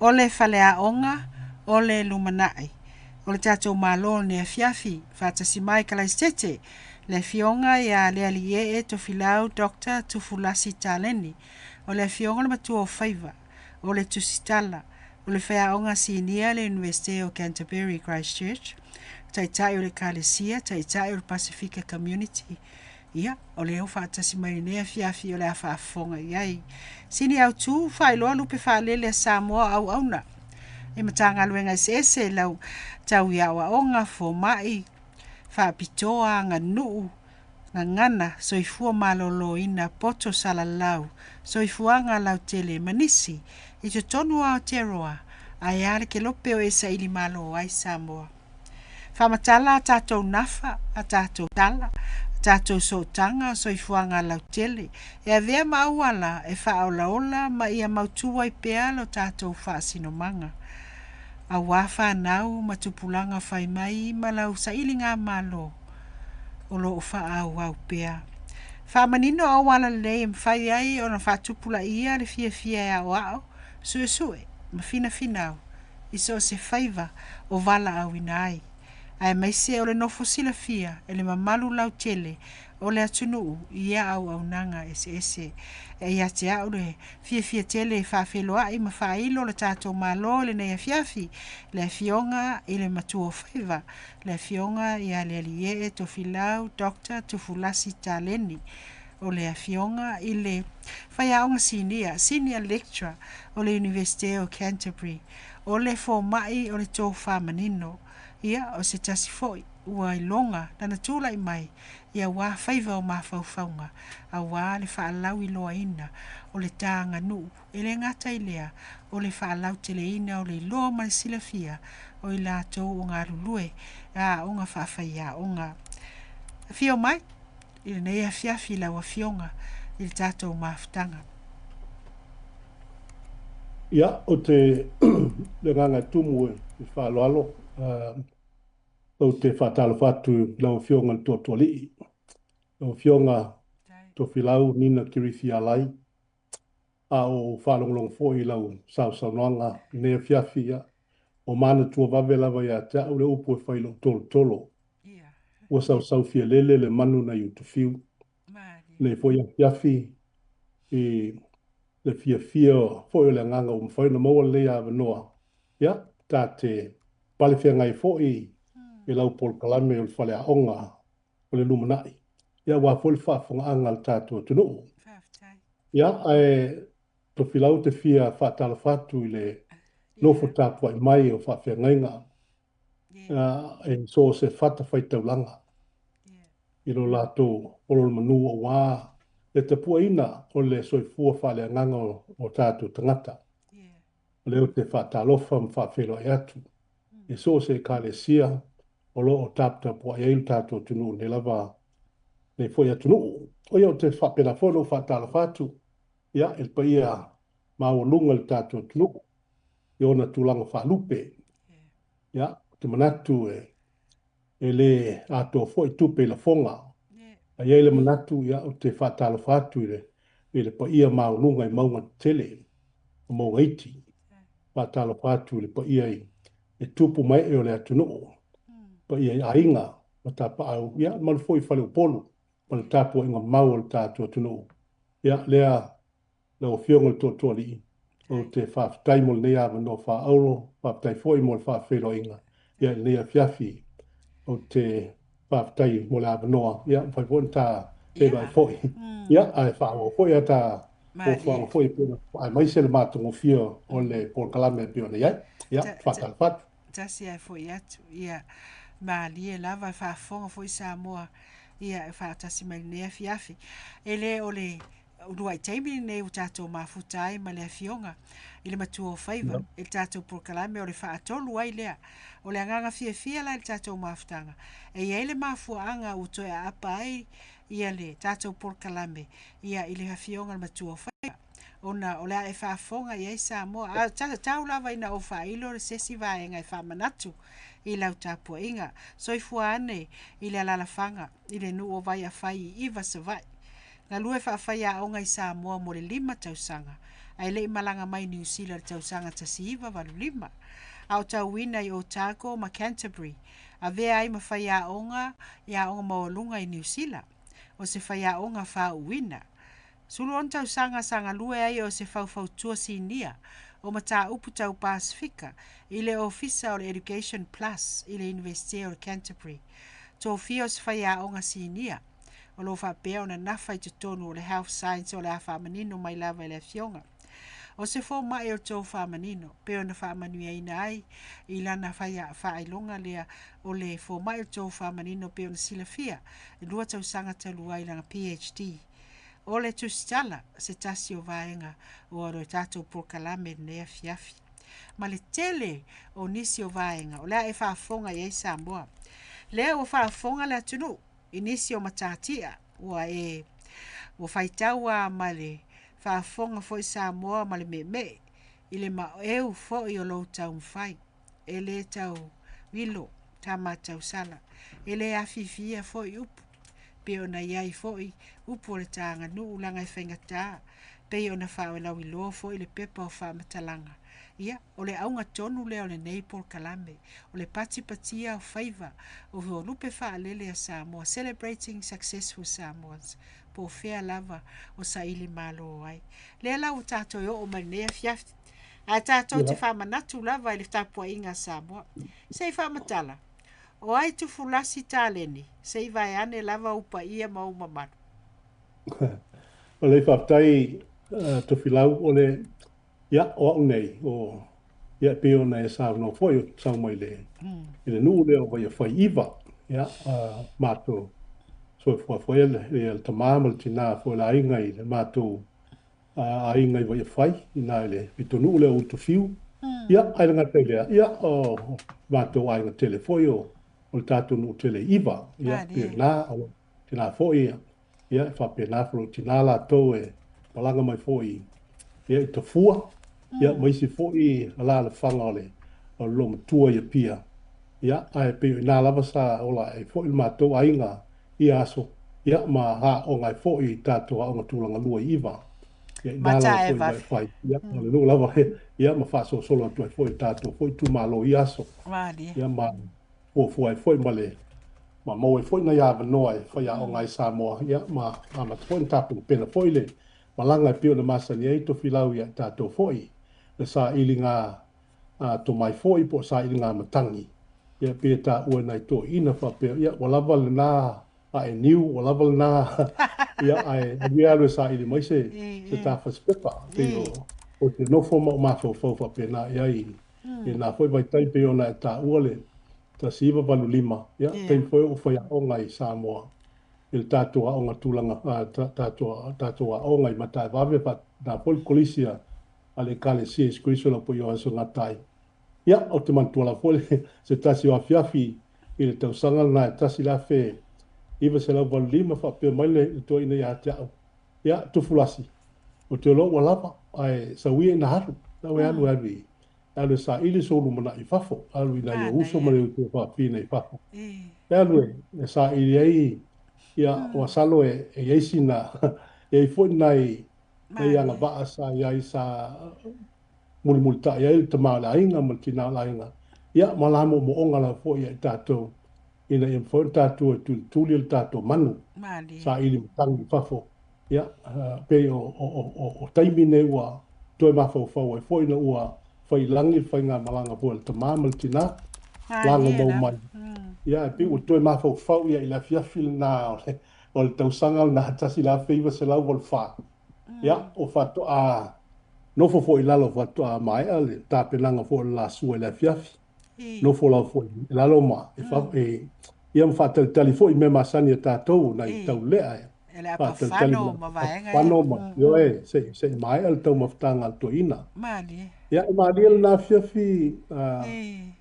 O le faleaoga o le lumanai o le tatou Malo i lenei afiafi, faatasi mai Kalaisete, le Afioga ia Lealiiee Tofilau Doctor Tufulasi Taleni, o le Afioga o le Matua o Faiva, o le Tusitala, o le Faiaoga Sinia i le Iunivesite o Canterbury Christchurch, Taitai o le Ekalesia, Taitai o le Pasefika Community, Ia, o lea ua faatasi mai lenei afiafi o le a faafofoga i ai. Sini autu, faailoa lupe faalele a Samoa o auauna i Matagaluega eseese lau tau i aoaoga, fomai, faapitoa, aganuu, gagana, soifua maloloina, poto salalau, soifuaga lautele ma nisi i totonu o Aotearoa, ae a le kelope o e saili malo ai Samoa. Faamatala a tatou nafa, a tatou tala, a tatou sootaga, soifuaga lautele, e avea ma auala e faaolaola ma ia mautu ai pea lo tatou faasinomaga. Auā fanau ma tupulaga fai mai ma lau sailiga malo o lo o faaauau pea. Faamanino auala lelei e mafai ai ona faatupulaia le fiafia e aoao, suesue ma finafinau i so o se faiva o valaauina ai, aemaise o le nofo silafia e le mamalu lautele o le atunuu i ia auaunaga eseese. E ia te au le fiafia tele e faafeiloai ma faailo le tatou Malo i lenei afiafi, le Afioga i le Matua o Faiva, le Afioga ia Lealiiee Tofilau Doctor Tufulasi Taleni, o le Afioga i le Faiaoga Sinia, Senior Lecturer, o le Iunivesite o Canterbury. O le fomai o le tofa manino, ia, o se tasi foi ua iloga lana tulai mai auā faiva o mafaufauga, auā le faalauiloaina o le ta aganuu, e le gata i lea, o le faalauteleina o le iloa ma le silafia o i latou o galulue i aoga faafaiaoga. Afio mai i lenei afiafi lau Afioga i le tatou mafutaga. Ia, ou te le agaga e tumu i le faaaloalo, ou te faatalofa atu i lau Afioga i le Tootooalii, lau Afioga Tofilau Nina Kerifi Alai, a o faalogologo foi i lau sausaunoaga i lenei afiafi, ia, ua manatua vave lava ia te au le upu e fai i lou tolotolo, ua sausau fialele le manu nai Utufiu. Lenei foi afiafi i le fiafia foi o le agaga ua mafai ona maua lenei avanoa, ia, ta te palefeagai foi i lau polokalame o le faleaoga o le lumanai, ia, aua foi le faafofogaaga a le tatou atunuu. Ia, ae Tofilau ou te fia faatalofa atu i le nofo tapuai mai o faafeagaiga e so o se fatafaitaulaga i lo latou oloolomanū auā le tapuaina o le soifua faaleagaga o tatou tagata. O lea ou te faatalofa ma faafeiloai atu i so o se Ekalesia o lo o taputapuai ai lo tatou atunuu nei lava, nei foi atunuu. O ia, ou te faapena foi ona ou faatalofa atu, ia, i le paia maualuga i le tatou atunuu i ona tulaga faalupe. Ia, ou te manatu e le atoa foi tupe i lafoga. Ae i ai le manatu, ia, ou te faatalofa atu i le paia maualuga i mauga tetele ma mauga iti. Faatalofa atu i le paia i tupu ma ee o le atunuu, paia i aiga ma tapaau, ia, mamalu foi i faleupolu ma le tapuaiga mau a le tatou atunuu. Ia, lea Lau Afioga i le Tootooalii, ou te faafetai mo lenei avanoa faaauro, faafetai foi mo le faafeiloaiga i lenei afiafi. Ou te faafetai mo le avanoa, ia mafai foi ona ta feiloai foi, ia ae faaauau foi a ta fuafuaga foi e pei ona aemaise le matagofie o le polokalame e pei ona i ai. Ia, faatalofa atu. Tasi ae foi atu, ia, malie lava, e faafofoga foi Samoa, ia, e faatasi mai lenei afiafi. E le o le uluai taimi lenei ua tatou mafuta ai ma le Afioga i le Matua o Faiva i le tatou polokalame o le faatolu ai lea. O le agaga fiafia la i le tatou mafutaga, e i ai le mafuaaga ua toe aapa ai ia le tatou polokalame ia i le Afioga i le Matua o Faiva, ona o le a e faafofoga i ai Samoa. A tau lava ina ou faailo se isi vaega e faamanatu i lau tapuaiga. Soifua ane i le alalafaga i le nuu o Vaiafai i Iva, Savaii. Galue faafaiaoga i Samoa mo le 5 tausaga, ae le i malaga mai i Niu Sila i le tausaga 1985. Aotauina i Otago ma Canterbury, avea ai ma faiaoga i aoga maualuga i Niu Sila. O se faiaoga faauuina. 16 tausaga sa galue ai o se faufautua sinia o mataupu tau Pasefika i le Ofisa o le Education Plus i le Iunivesite o le Canterbury. Tofia o se faiaoga sinia o lo o faapea ona nafa i totonu o le Health Science o le a faamanino mai lava e le Afioga. O se fomai o le tofa manino, pei ona faamanuiaina ai i lana faailoga lea o le fomai o le tofa manino pei ona silafia i 2 tausaga talu ai lana PhD. O le tusitala se tasi o vaega o le tatou polokalame i lenei afiafi. Ma le tele o nisi o vaega o le a e faafofoga i ai Samoa. Lea ua faafofoga le atunuu i nisi o matatia ua e ua faitau a ma le faafofoga foi Samoa ma le meemee i le maeu foi o lou taumafai. E le tau ilo tama tausala, e le afifiia foi upu, pei ona i ai foi upu o le taganuu leaga e faigata, pei ona faalauiloa foi le pepa o faamatalaga. Ia, o le auga tonu lea o lenei polokalame, o le patipatia o faiva o lupe faalele a Samoa, Celebrating Successful Samoans, po o fea lava o saili malo ai. Lea la ua tatou e oo mai lenei afiafi, ae tatou te faamanatu lava i le tapuaiga a Samoa. Se i faamatala, o ai Tufulasi Taleni, se i vaeane lava ou paia ma ou mamalu. O le faafetai Tofilau, o le ia o au nei o ia e pei ona e saunoa foi o sau mai le i le nuu lea o Vaiafai-iva ia matou soifua foi le le tamā ma le tinā foi o le aiga i le matou aiga i Vaiafai i ina i le pitonuu lea o Utufiu. Ia ae le gata i lea ia o matou aiga tele foi o le tatou nuu tele i Iva ia pei o ina o lou tinā foi ia e faapena foi lou tinā latou e malaga mai foi ia i Tafua ia ma isi foi alaalafaga o le loomatua i Apia. Ia ae pei o ina lava sa ola ai foi le matou aiga ia aso ia ma aoga ai foi i tatou aoga tulaga lua i Iva. Ia ina lava foi i Vaiafai ia o le nuu lava ia ma faasolosolo atu ai foi i le tatou foi itumalo i aso. Ia ma fuafua ai foi ma le ma maua ai foi nai avanoa e faiaoga ai Samoa ia ma amata foi ona tapenapena foi le malaga e pei ona masani ai Tofilau ia i tatou foi le sailiga tomai foi po o sailiga matagi. Ia pei e taua e nai toeaiina faapea ia ua lava lena ae niu ua lava lena ia ae alu ia alu e saili mai se se ta fasipepa. Pei o te nofo ma ou mafaufau faapena i ai i lena foi vaitaimi pei ona e taua le 1985 ia taimi foi o ou faiaoga i Samoa i le tatou aoga tulaga tatou aoga i Mataaevave faapena foi le Kolisi a le Ekalesia Iesu Keriso o le Aupoio o Aso Gatai. Ia, ou te manatua lava foi se tasi o afiafi i le tausaga lena e 1985 faapea mai le toeaina ia te au, Ia, Tufulasi, ou te iloa ua lava, ae sau ia ina alu. Sau e alu e alu i, alu e saili sou lumanai i fafo, alu i nai ou uso ma nai ou tuafafine i fafo. E alu e saili ai, ia, masalo e i ai sina, e i ai foi nai, nai agavaa sa i ai sa mulimulitai ai le tama o le aiga ma le tina o le aiga, ia ma la moomooga lava foi ia i tatou, ina ia mafai ona tatou e tulituli le tatou manu, saili matagi i fafo. Ia, pei o taimi nei ua toe mafaufau ai foi ina ua fai i lagi le faigamalaga foi a le tama ma le tina, lagomau mai. Ia, ae pei ua toe mafaufau ia i le afiafi lena o le tausaga lena 1984. Ia, o faatoa nofo foi i lalo faatoa maea le tapenaga foi o le lasua i le afiafi. Nofo lava foi i lalo ma e ia ma faatalitali foi i mea masani a tatou nai taulelea e faatalitali ma ma ioe se i maea le taumafataga a le toeaina. Ia, e malie lena afiafi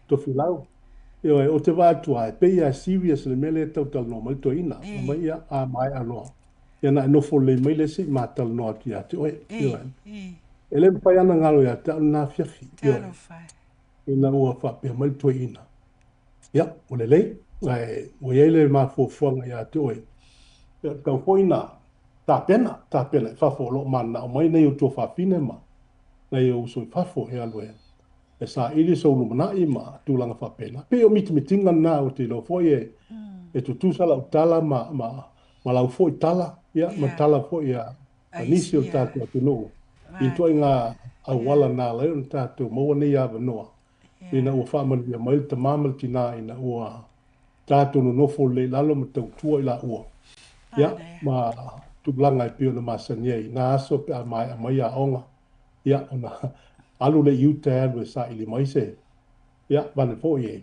Tofilau. Ioe, ou te vaai atu lava, e pei lava e serious le mea lea e tau talanoa mai le toeaina. Fai mai, ia, a maea loa, ia ona e nofo lelei mai lea se i ma talanoa atu ia te oe. Ioe. E le mafai lava ona galo ia te au lena afiafi. Ioe. Ina ua faapea mai le toeaina, ia, ua lelei, ae ua i ai le mafuafuaga ia te oe, ia, tatau foi ona tapena, tapena i fafo o lo o mananao mai nai ou tuafafine ma nai ou uso i fafo e alu e e saili sou lumanai ma tulaga faapena. Pei o mitimitiga na ou te iloa foi e e tutusa lau tala ma ma ma lau foi tala, ia ma tala foi a a nisi o le tatou atunuu i ituaiga auala na ala ai ona tatou maua nei avanoa ina ua faamanuia mai le tama ma le tina ina ua tatou nonofo lelei i lalo ma tautua i laua, ia, ma tulaga e pei ona masani ai i na aso pe a maea mai aoga, ia, ona alu lea i uta e alu e saili mai se, ia, vale foi e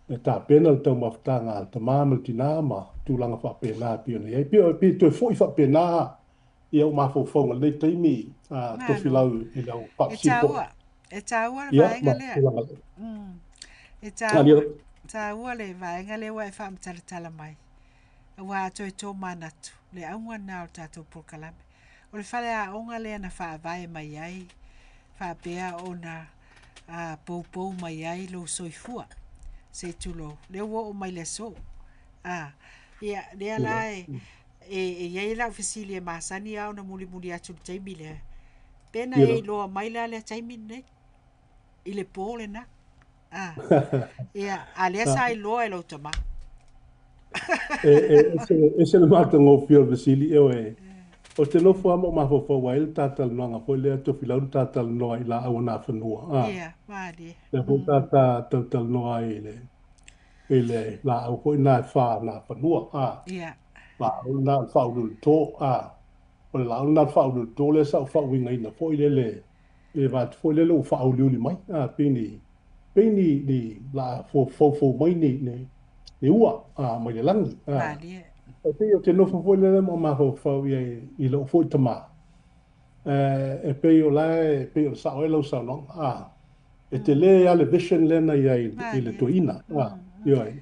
e tapena le taumafataga a le tama ma le tina ma tulaga faapena e pei ona i ai. E pei e toe foi faapena ia ou mafaufauga i lenei taimi, a Malo. Tofilau i lau E faafesili foi. taua, e taua le Ia, vaega ma lea. tulaga lea. E taua, taua le vaega lea ua e faamatalatala mai. Aua a toe tomanatu, le auga lena o le tatou polokalame. O le faleaoga lea na faavae mai ai, faapea ona a, poupou mai ai lou soifua, se i tulou, lea ua oo mai le aso. A, ia, lea la e, e, e i ai lau fesili e masani lava ona mulimuli atu i le taimi lea, pe na e iloa mai la lea taimi lenei, i le po lena. A, ia, a lea sa iloa e lou tama. E, e, ese, ese le matagofie o le fesili, ioe. Ou te nofo lava ma ou mafaufau ai le ta talanoaga foi lea Tofilau na ta talanoa i laau o Nafanua. A, Ia, malie. lea foi sa ta talatalanoa ai i le, i le laau foi na e fā Nafanua. A, laau na o le faauliulito. A, o le laau na o le faauliulito lea sa ou faauigaina foi lele, pe vaeatu foi lele ua faauliuli mai. A, pei ni, pei ni, ni la foufou mai ni, ni, ni ua a, mai le lagi. A, Malie. e pei ou te nofo foi lele ma mafaufau i ai i lou foi tama. E pei o la e pei o le sao ai lau saunoaga. A, e tele lava le vision lea na i ai i le Malie. toeaina. A, ioe,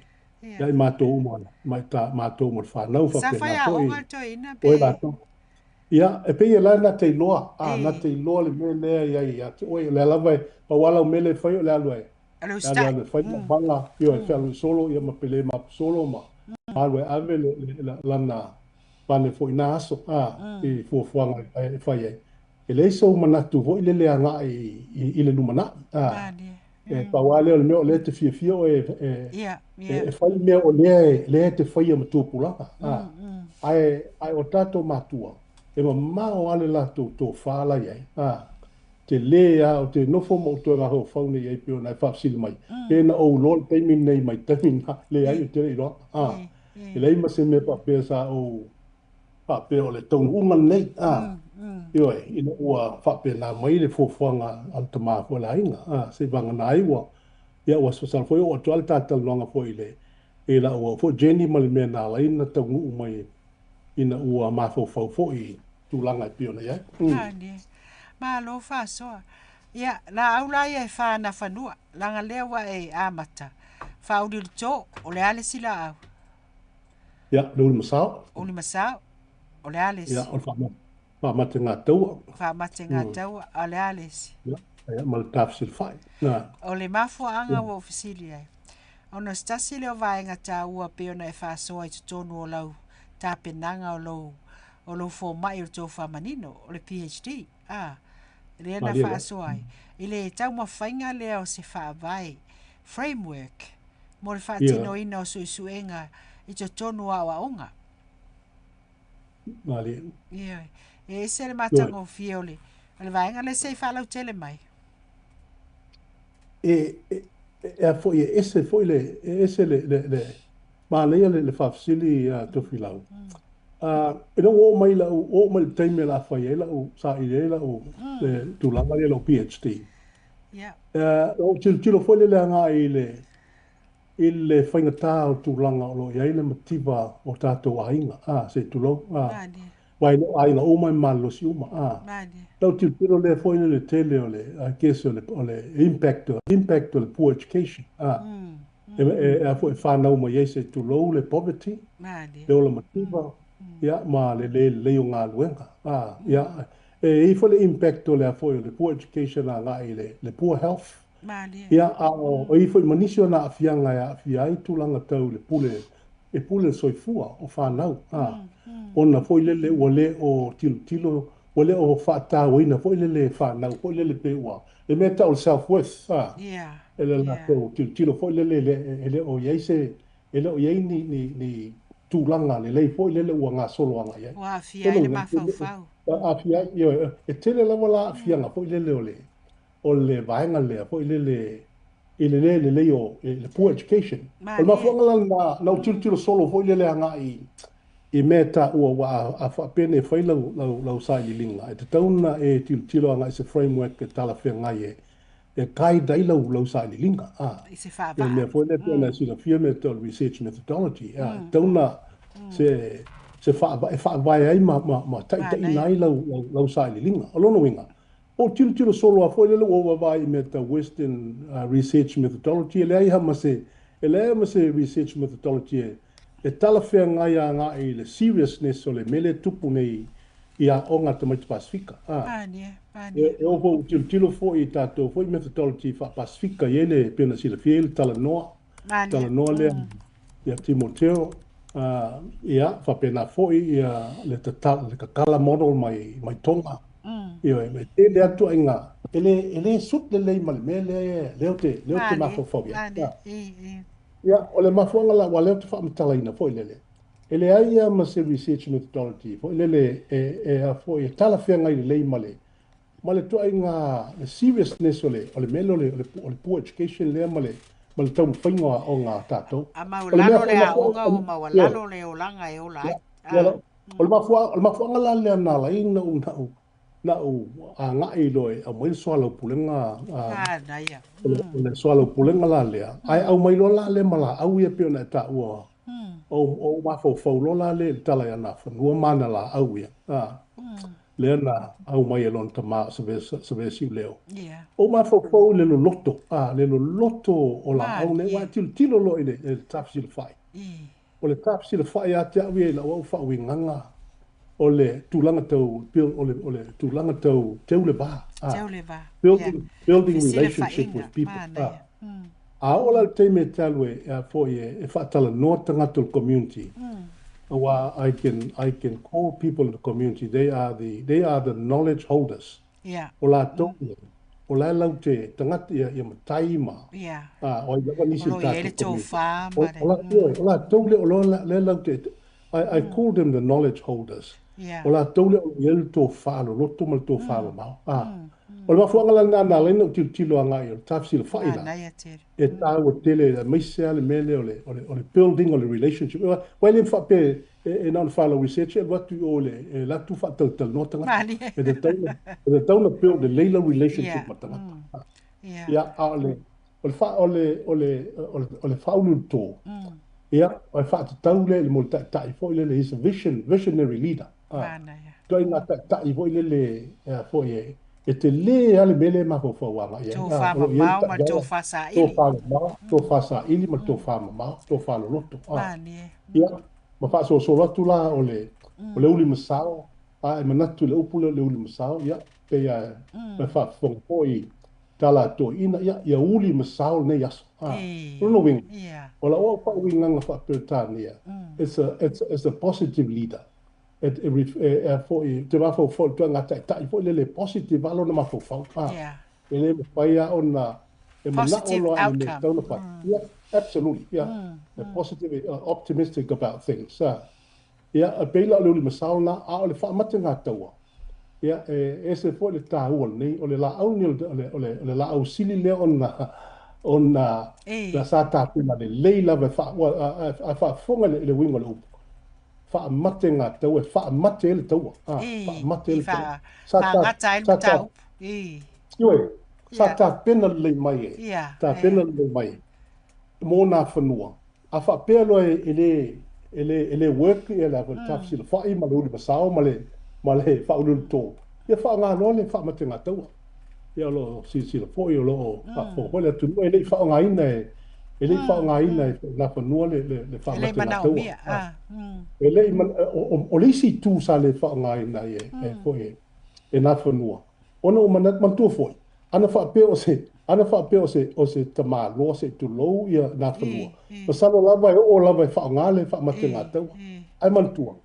ia i matou uma, ma matou ma le fanau Sa faapena foi. faiaoga le toeaina Oe pe... latou. Ia, e pei o la e na te iloa, a, na E, te iloa le mea lea i ai ia te oe. O lea lava e, pau lava lau mea lea e fai o le alu e, o le e alu usitai. alu e fai maumaga, ioe, fealuai solo, ia ma pele mapusolo ma alu e ave le, le, lana pane foi i na aso, a, i fuafuaga e fai ai. E leai sou manatu foi lele agai i le lumanai, a. Malie. E pau lava lea o le mea o lea e te fiafia oe e, e, e e fai mea o lea e, lea e te faia ma tupulaga. A, ae, ae o tatou matua, e mamao lava le latou tofa la i ai. A, tele lava, ou te nofo ma ou toe mafaufau nei i ai pei ona e faafesili mai, pe na ou iloa le taimi lenei mai le taimi lena. Leai, ou te le i iloa. A, e leai ma se mea faapea sa ou faapea o le taunuuga lenei, a, ioe, ina ua faapena mai le fuafuaga a le tama foi o le aiga, a, seivagana ai ua, ia ua masalo foi oo atu lava le ta talanoaga foi i le, i lau au foi Jenny ma le mea na ala ai ona taunuu mai ina ua mafaufau foi i tulaga e pei ona i ai. Malie. Malo faasoa. Ia, laau la ia e fa nafanua, leaga lea ua e amata. Faauliulito, o le a le isi laau? Ia, le ulimasao. Ulimasao, o le a le Ia, isi? o le faamategataua. Faamategataua, o le a le isi? Ia, ia, ma le tafesilafai. Na. O le mafuaaga ua ou fesili ai, ona o se tasi lea o vaega taua pei ona e faasoa i totonu o lau tapenaga o lou, o lou fomai o le tofa manino, o le PhD, a, lea na Malie lea. faasoa ai, i le taumafaiga lea o se faavae, framework, mo le faatinoina o suesuega i totonu o aoaoga. Malie. Ioe. E ese le matagofie o le, o le vaega lea se i faalautele mai. E, e, e a foi e ese foi le, e ese le, le, le manaia le, le faafesili a Tofilau. Ina ua oo mai lau, oo mai le taimi o le a fai ai lau, saili ai lau, le tulaga lea lau PhD. Ou tilotilo foi lele agai i le, i le faigata o tulaga o lo o i ai le mativa o tatou aiga, a, se i tulou, a, Malie. aua e le o aiga uma e malolosi uma, a. Malie. Lau tilotilo lea foi i le tele o le, I guess, o le, o le impact, impact o le poor education, a, e, e, e, a foi e fanau mai ai, se i tulou, le poverty, Malie. le ola mativa, ia, ma le le lelei o galuega, a, ia, e i ai foi le impact o le a foi o le poor education agai i le, le poor health. Malie. Ia, a o i ai foi ma nisi ona aafiaga e aafia ai tulaga tau le pule, e pule le soifua o fanau, a, ona foi lele ua le o tilotilo, Ua le o faatauaina foi lele e fanau foi lele pei ua le mea e tau o le self worth a e le latou tilotilo foi lele e le o i ai se e le o i ai ni tulaga lelei foi lele ua gasolo agai i ai. Ua aafia O ai lona le uiga, mafaufau. ua aafia ai, ioe, e tele lava la aafiaga foi lele o le vaega lea foi lele i le le lelei o le poor education. O le Malie. mafuaaga la lena na ou tilotilo solo foi lele agai i mea e taua, aua a faapea nei e fai lau sailiiliga, e tatau ona e tilotilo agai i se framework e talafeagai e guide ai lau sailiiliga. I se E le faavaa. mea foi lea pei ona e silafia mea tau research methodology, e tatau ona se faavae, e faavae ai ma taitaiina Manaia. ai lau sailiiliga. O lona uiga, po o tilotilo solo lava foi lele ua ou vaavaai i mea tau Western research methodology, e leai lava ma se, e leai lava ma se research methodology e talafeagai agai i le seriousness o le mea lea e tupu nei i aoga a tamaiti Pasefika. Manaia, E manaia. e oo foi ua tilotilo foi i tatou foi methodology faa-Pasefika, e i ai le, pei ona silafia, e i ai le talanoa, Malie. talanoa lea ia Timoteo, ia, faapena foi le tatala, le tatala model mai Tonga. Ioe, e tele lava ituaiga, e le suit lelei ma le mea lea lea ou te Malie, mafaufau i ai. malie. I, i. Ia, o le mafuaaga la, aua o lea ou te faamatalaina foi lele, e leai lava ma se research methodology foi lele e a foi, e talafeagai lelei ma le ituaiga le seriousness o le mea lea o le poor education lea ma le taumafaiga o aoga a tatou. A O le mea maualalo foi, le o le mafuaaga, aoga ua ioe, maualalo le olaga e ola ia, ai. ia, o le mafuaaga la lea na ala ai ona ou agai loa e aumai le soalaupulega, Manaia. o le soalaupulega la lea, ae aumai loa la lea ma laau ia pei ona e taua, ou mafaufau loa la lea i le tala ia Nafanua ma ana laau ia, lea na aumai e lona tama o Saveasiuleo. Ou mafaufau i le loloto, le loloto o laau nei, aua Malie. e tilotilo loa i le tafesilafai. O le tafesilafai ia te au ia i lau au faauigaga, o le tulaga tau build, o le tulaga tau teu le va, Teu le va. Building, building relationship Fesilafaiga. with people. Manaia. A oo la i le taimi e te alu e a foi e faatalanoa tagata o le community, aua I can call people in the community, they are the knowledge holders. O latou ia, o la e laute tagata ia matai ma o ai lava O nisi o lo le o i ai tatou le community. tofa O ma le. o ioe, o latou lea o lo lea laute, I call them the knowledge holders. O latou lea o lo o i ai le tofa loloto ma le tofa mamao. O le mafuaaga la lena na ala ai ona ou tilotilo agai o le tafesilafai la, Manaia tele. e taua tele aemaise lava le mea lea o le building o le relationship. Aua e le faapea e na ona follow research e alu atu i o i le e alu atu faatalatalanoa tagata. Malie. E tatau ona build lelei lau relationship ma tagata. Ia, a o le o le faa, o le faauluuluto, ia, o le faatatau lea i le mo le taitai foi lele, he's a visionary leader. Manaia. Ituaiga taitai foi lele, foi e tele lava le mea lea e mafaufau agai i ai. Tofa O lo o i ai le mamao ma le taiala, tofa saili. tofa mamao, tofa saili ma le tofa mamao, tofa loloto. Malie. Ia, ma faasolosolo atu la o le uli masao, a e manatu i le upu lea o le uli masao, ia, pei lava e faafofoga foi i tala a toeaiina, ia uli masao lenei aso. O lona uiga, o lau au faauigaga faa-Peretania, it's a positive leader. E foi, te mafaufau i le ituaiga taitai foi lele e positive lava lona mafaufau. E le mafai lava ona e manao Positive loa i le mea e outcome. tatau ona fai. Yeah, absolutely. Yeah. A positive, optimistic about things. Ia, e pei la o le uli masao lena, a o le faamatagataua, ia, e ese foi le taua lenei, o le laau lenei, o le laau sili lea ona na sa tapena lelei lava e a faafofoga i le uiga o le upu, faamatagataua, e faamate ai le taua. Faamate ai I le taua. Sa ta, faagata ai le sa ta, mataupu. ioe, sa tapena lelei mai e, tapena lelei mai mo Nafanua. A faapea loa e le work ia le tafesilafai ma le ulimasao ma le faauluuluto, ia faaaoga loa le faamatagataua. Ia o lo o silasila foi, o lo o faafofoga foi le atunuu, e le i faaaogaina e le i faaaogaina e Nafanua le E le i faamatagataua. manaomia. E le i o le isi itu sa le faaaogaina ai e foi e Nafanua, ona ua manatu, manatua foi, ana faapea o se tamāloa se i tulou ia Nafanua, I, i, masalo lava e oo lava e faaaoga le i, faamatagataua. i. Ae manatua,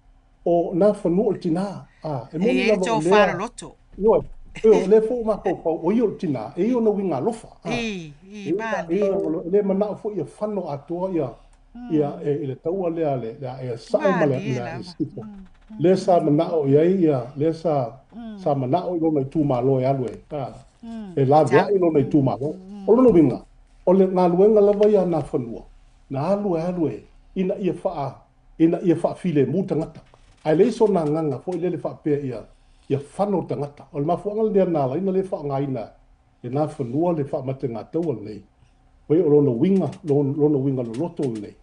O Nafanua o le tinā. A, e E i moni ai le lava o tofa lea, loloto. ioe, ioe, o lea foi ua mafaufau, o ia o le tinā, e i ai ona uiga alofa. A, I, e i, i ai malie. ona, e le manao foi ia fano atoa ia, ia e, i le taua lea a le, le ae sae ma le, ma Malie le ae lava. sisifo. Lea sa manao i ai ia, lea sa, sa manao i lona itumalo e alu e, a, e Tau. laveai lona itumalo. O lona uiga, o le galuega lava ia a Nafanua, na alu e alu e, ina ia faa, ina ia faafilemu tagata. Ae leai sona agaga foi lele faapea ia, ia fano tagata. O le mafuaaga lea na ala ai ona le faaaogaina e Nafanua le faamategataua lenei. Pei o lona uiga, lona uiga loloto lenei,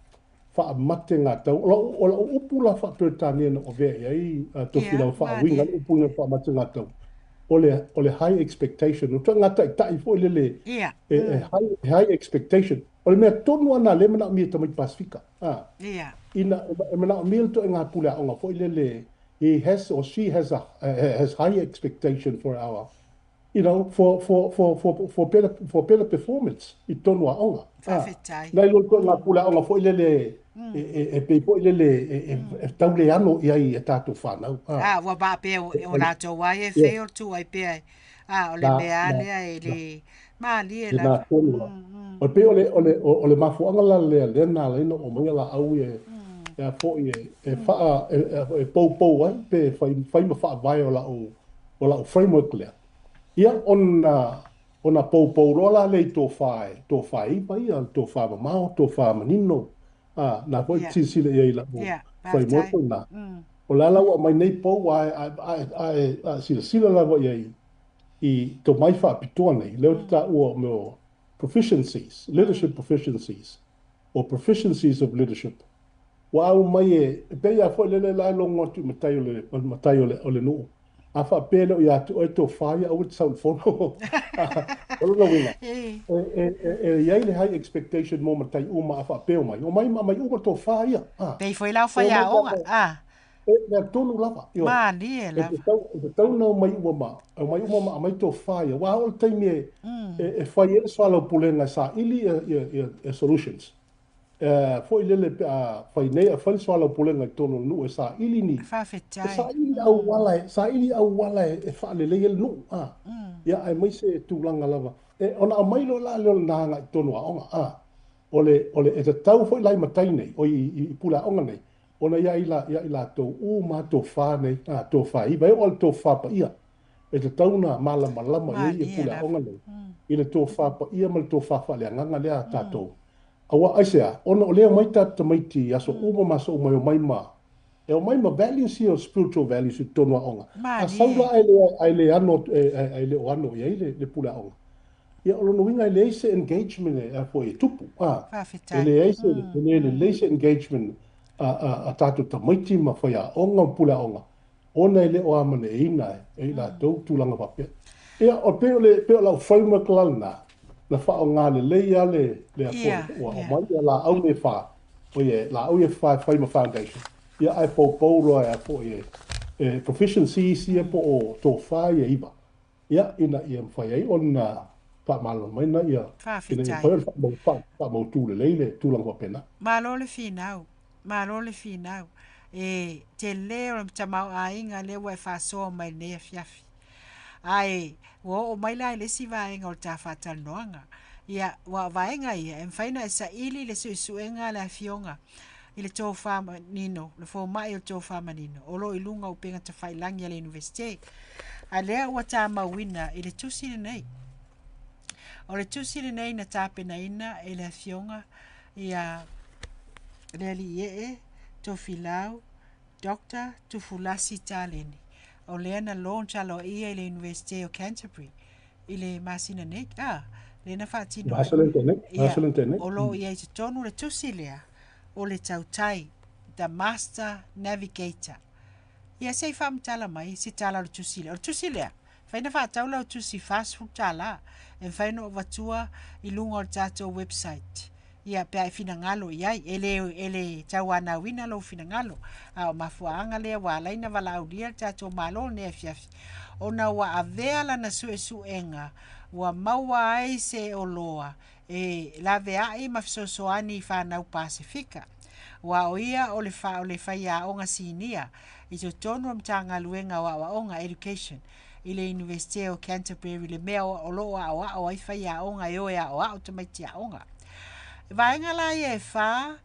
faamategatau. O lau, o lau upu la faa-Peretania na ou avea i ai a Ia, Tofilau faauiga malie. ai le upu lea faamategatau, o le, o le high expectation. O ituaiga taitai foi lele Ia, e, e high, high expectation. O le mea tonu lava lena lea e manaomia e tamaiti Pasefika. A, ia. ina, e manaomia le ituaiga pule aoga foi lele, he has or she has a, has high expectation for our you know, for better, for better performance i totonu o aoga. Ah, Faafetai. nai lo le ituaiga pule aoga foi lele e, e, e pei foi lele e, e, e tau le ano i ai i a tatou fanau. Ah, A, ua faapea o latou ai e yeah, fei o le tuu ai pea. A, o le na, mea lava na, lea e na, le malie lena lava. tonu lava. O le pei o le, o le, o le mafuaaga la lea, lea na ala ai ona ou aumaia laau ia e a foi e, e faa, e, e, e poupou ai pe fai, fai ma faavae o lau framework lea. Ia, ona, ona poupou loa la lea i tofa e, tofa e iva ia, le tofa mamao, tofa manino, a, na foi e Ia, silasila i ai i lau ia, framework faafetai. lena. O la la ua aumai nei pou a, a, a, a, a silasila lava i ai i tomai faapitoa nei, lea ou te taua o mea o proficiencies, leadership proficiencies, or proficiencies of leadership. Ua aumai e, e pei lava foi lele la e logo atu i matai o le, matai o le, o le nuu. A faapea e le o ia te oe tofa ia, aua e te sau i le fono. O lona uiga, E, e, e, e, e i ai le high expectation mo matai uma a faapea, omai, omai ma aumai uma tofa ia. Ah, pei foi la o e omai faiaoga. lava, A, e mea tonu lava, ioe. malie E lava. tatau, e tatau ona omai uma ma, omai uma ma aumai tofa ia. Aua o le taimi e, e, e fai ai le soalaupulega e saili ia, ia, ia, ia solutions. E, foi lele pe a fai nei, a fai le soalaupulega i totonu o le nuu e saili ni, e Faafetai. saili auala, e saili auala e, e faalelei ai le nuu. A, ia, aemaise tulaga lava. E, ona aumai loa la lea o lena agai i totonu o aoga. A, o le, o le, e tatau foi la i matai nei, o i, i, i puleaoga nei, ona ia i, la, ia i latou uma tofa nei, a, tofa iva, e oo i le tofa paia, e tatau ona malamalama i ai ia Malie lava. puleaoga nei, i le tofa paia ma le tofa faaleagaga lea a tatou. Aua aisea? Ona o lea e omai tatou tamaiti i aso uma ma aso uma e omai ma, e omai ma values ia o spiritual values i totonu o aoga. A sau la Malie. ae le, ae le ano, ae le o ano i ai le, le pule aoga. Ia o lona uiga e leai se engagement e, a foi e tupu. A, e Faafetai. leai se, e le lelei se engagement a, a, a tatou tamaiti ma faiaoga ma pule aoga ona e le o amanaia e i latou tulaga faapea. Ia, o pei o le, pei o lau framework la lena, na faaaoga lelei lava le, le foi, Ia, ua ia. aumai ia laau nei e fa, o ia, laau ia e fa e fai ma foundation, ia ae poupou loa e a foi e, e proficiencies ia po o tofa ia iva, ia, ina ia mafai ai ona faamalamalamaina ia, ina ia Faafetai. mafai ona faamau, faamautu lelei le tulaga faapena. Malo le finau. Malo le finau. E tele o le tamaoaiga lea ua e faasoa mai i lenei afiafi. Ae ua oo mai la i le isi vaega o le ta faatalanoaga. Ia, aua o vaega ia e mafai ona e saili le suesuega a le Afioga i le tofa manino, le fomai o le tofa manino o lo o i luga o upega tafailagi a le Iunivesite. A lea ua tamauina i le tusi lenei. O le tusi lenei na tapenaina e le Afioga ia Lealiiee Tofilau Doctor Tufulasi Taleni, o lea na launch aloaia i le Iunivesite o Canterbury i le masina nei, a, lea na faatino ai. Vasa le internet, Ia, vasa le internet. o lo o i ai i totonu le tusi lea, o le tautai, The Master Navigator. Ia, se i faamatala mai se tala o le tusi lea. O le tusi lea, mafai ona faatau lau tusi $40, e mafai ona ou avatua i luga o le tatou website. Ia, pe a e finagalo i ai. E le, e le tauanauina lou finagalo, a o mafuaaga lea ua ala ai ona valaaulia le tatou Malo i lenei afiafi, ona ua avea lana suesuega ua maua ai se oloa e laveai ma fesoasoani i fanau Pasefika. Aua o ia o le o le faiaoga sinia i totonu o le Matagaluega o Aoaoga, Education, i le Iunivesite o Canterbury le mea o lo o aoao ai faiaoga e o e aoao tamaiti aoga. Vaega la ia e fa,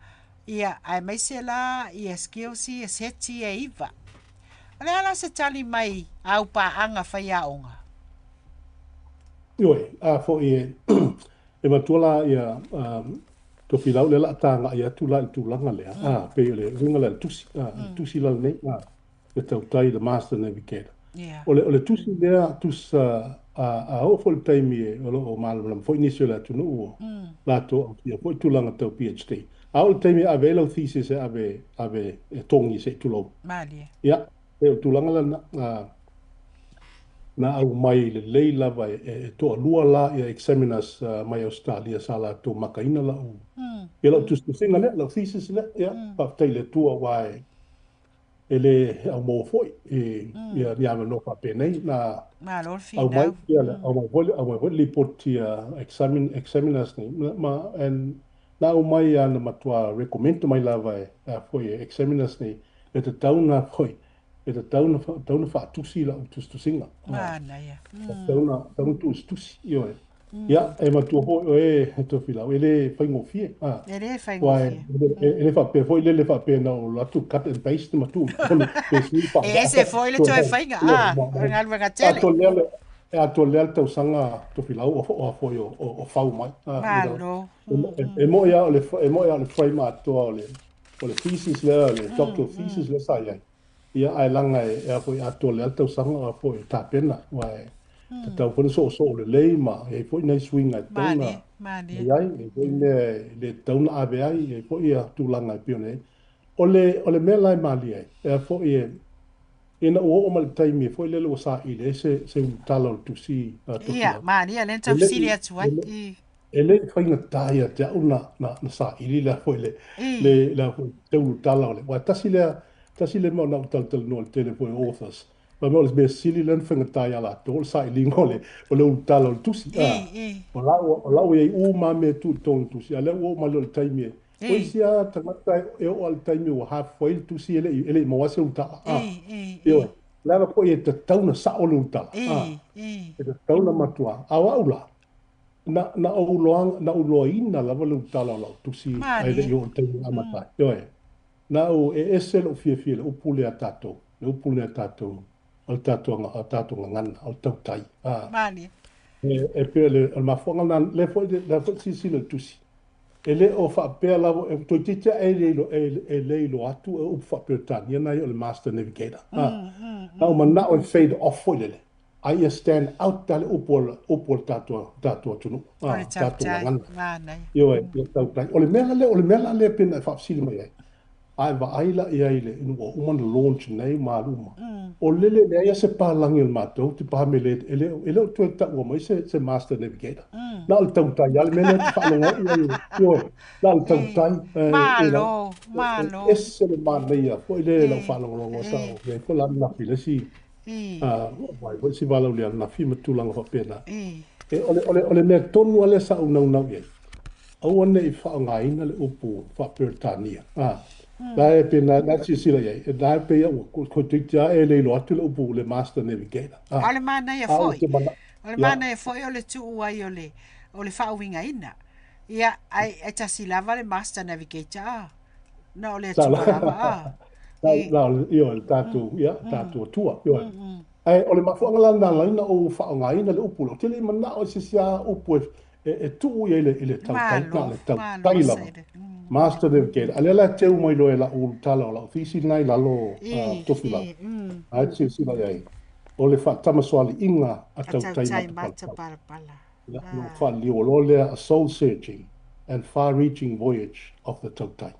ia, aemaise la ia skills ia seti ia e iva. O le a la se tali mai a au paaga faiaoga? Ioe, a foi e matua la ia Tofilau lea o le a tagai atu la i le tulaga lea, a, pei o le uiga lea o le tusi, a, le tusi la lenei, a, le tautai, the master navigator. O le tusi lea, tusa, a oo foi i le taimi o lo o malamalama foi nisi o le atunuu o latou ausia foi tulaga tau PhD. A oo i le taimi e ave ai lau thesis e ave, ave e togi se i tulou. Malie. Ia, pei o le tulaga lena, a, na aumai lelei lava e toalua la ia examiners mai Ausetalia sa latou makaina lau ia lau tusitusiga lea, lau thesis lea. Ia, faafetai i le Atua aua e le aumaua foi ia ni avanoa faapenei. Na Malo le aumai finau. ia aumai foi le lipoti a examiners nei ma and na aumai lava na matua recommend mai lava e a foi e examiners nei e tatau ona foi e tatau ona faatusi lau tusitusiga. Manaia. E tatau ona tusitusi, ioe. Ia, e matua foi oe e Tofilau, e le faigofie. E le Aua faigofie. e le faapea foi lele faapea na ou alu atu cut and paste ma tuu i totonu pe sui E faavaa. ese foi le toe faiga, o le galuega tele. Atoa lea le, e atoa lea le tausaga Tofilau o foi o fau mai. You know. Malo. E moni lava o le, e moni lava o le frame atoa o le thesis lea, o le doctoral thesis lea sa i ai. Ia, ae leaga e a foi atoa lea le tausaga a foi e tapena, aua e tatau foi ona soosoo lelei ma e i ai foi nai suiga e tatau ona Malie, malie. i ai, e i ai foi mea e le tatau ona ave ai, e i ai foi ia tulaga e pei ona i ai. O le mea la e malie ai, e a foi e, ina ua oo mai i le taimi foi lele ua saili ai se ulutala o le tusi a Ia, Tofilau, malie, lea na e tau le fesili i, atu e ai. le e le i faigata ia te au na saili le foi le le le foi te ulutala o le. Aua tasi lea mea na ou talatalanoa i le tele foi o authors. Fai mai o le mea sili lea na faigata ia latou o le sailiga o le ulutala o le tusi. I, O la ua i ai uma lava mea e tuu i totonu o le tusi, a o lea ua oo mai loa i le taimi e o i, isi lava tagata e oo lava i le taimi ua halfway le tusi e le i maua se ulutala. i, i, i, Ioe. O le ala foi e tatau ona sao le ulutala. i, i. E tatau ona matua. A o au la, na ou iloaina lava le ulutala o lau tusi ae le Malie. i oo i le taimi e amata ai. Ioe, na ou e ese lou fiafia i le upu lea a tatou, le upu lea a tatou, o le tatou, a tatou gagana, o le tautai. Malie. E pei o le mafuaaga lena, lea foi silasila i le tusi. E le o faapea lava, e toeitiiti lava e le iloa atu e upu faa-Peretania na ia o le Master Navigator. Na ou manao e fade off foi lele, a ia stand out lava le upu o le tatou atunuu, O le tatou tautai. gagana. Manaia. Ioe, ia tautai. O le mea la lea, o le mea la lea pei ona e faafesili mai ai, a e vaai la i ai ina ua uma ona launch nei ma alu uma, o lele e leai lava se palagi o le matou tipame e le o toe taua mai se Master Navigator. Na o le tautai lava le mea lea ou te faalogo au i ai, ioe, na o le I. tautai, you know, Malo, e malo. ese le manaia foi le lau I, faalogologo sa i, o i ai foi la ananafi i le isi, i, ua i ai foi isi valaaulia ananafi ma tulaga faapena. i. O le mea tonu lava lea sa ou naunau i ai, aua ne i faaaogaina le upu faa-Peretania. La e pe na na silasila i ai, la e pei ua toeitiiti lava e le iloa atu le upu le Master Navigator. A o le manaia A ou foi, te mana, o le ia, manaia foi o le tuu ai o le faauigaina. Ia, ai tasi lava le Master Navigator, a. Na o le sa la, Atua lava, a. la, I, la, ioe, le tatou, ia, tatou Atua, ioe. Ae o le mafuaaga la lena na ala ai ona ou faaaogaina le upu lea, ou te le i manao i se isi lava upu e tuu i ai i le tautai, na o Malo, le malo tautai lava. Saile. Master Navigator. A lea la e teu mai loa e lau ulutala o lau thesis lena i lalo I, Tofilau. i, A e te silasila i ai, o le faatamasoaliiga a A tautai tautai mata matapalapala. palapala. Ia, ona ou faaliliu loa lea, a soul searching and far reaching voyage of the tautai.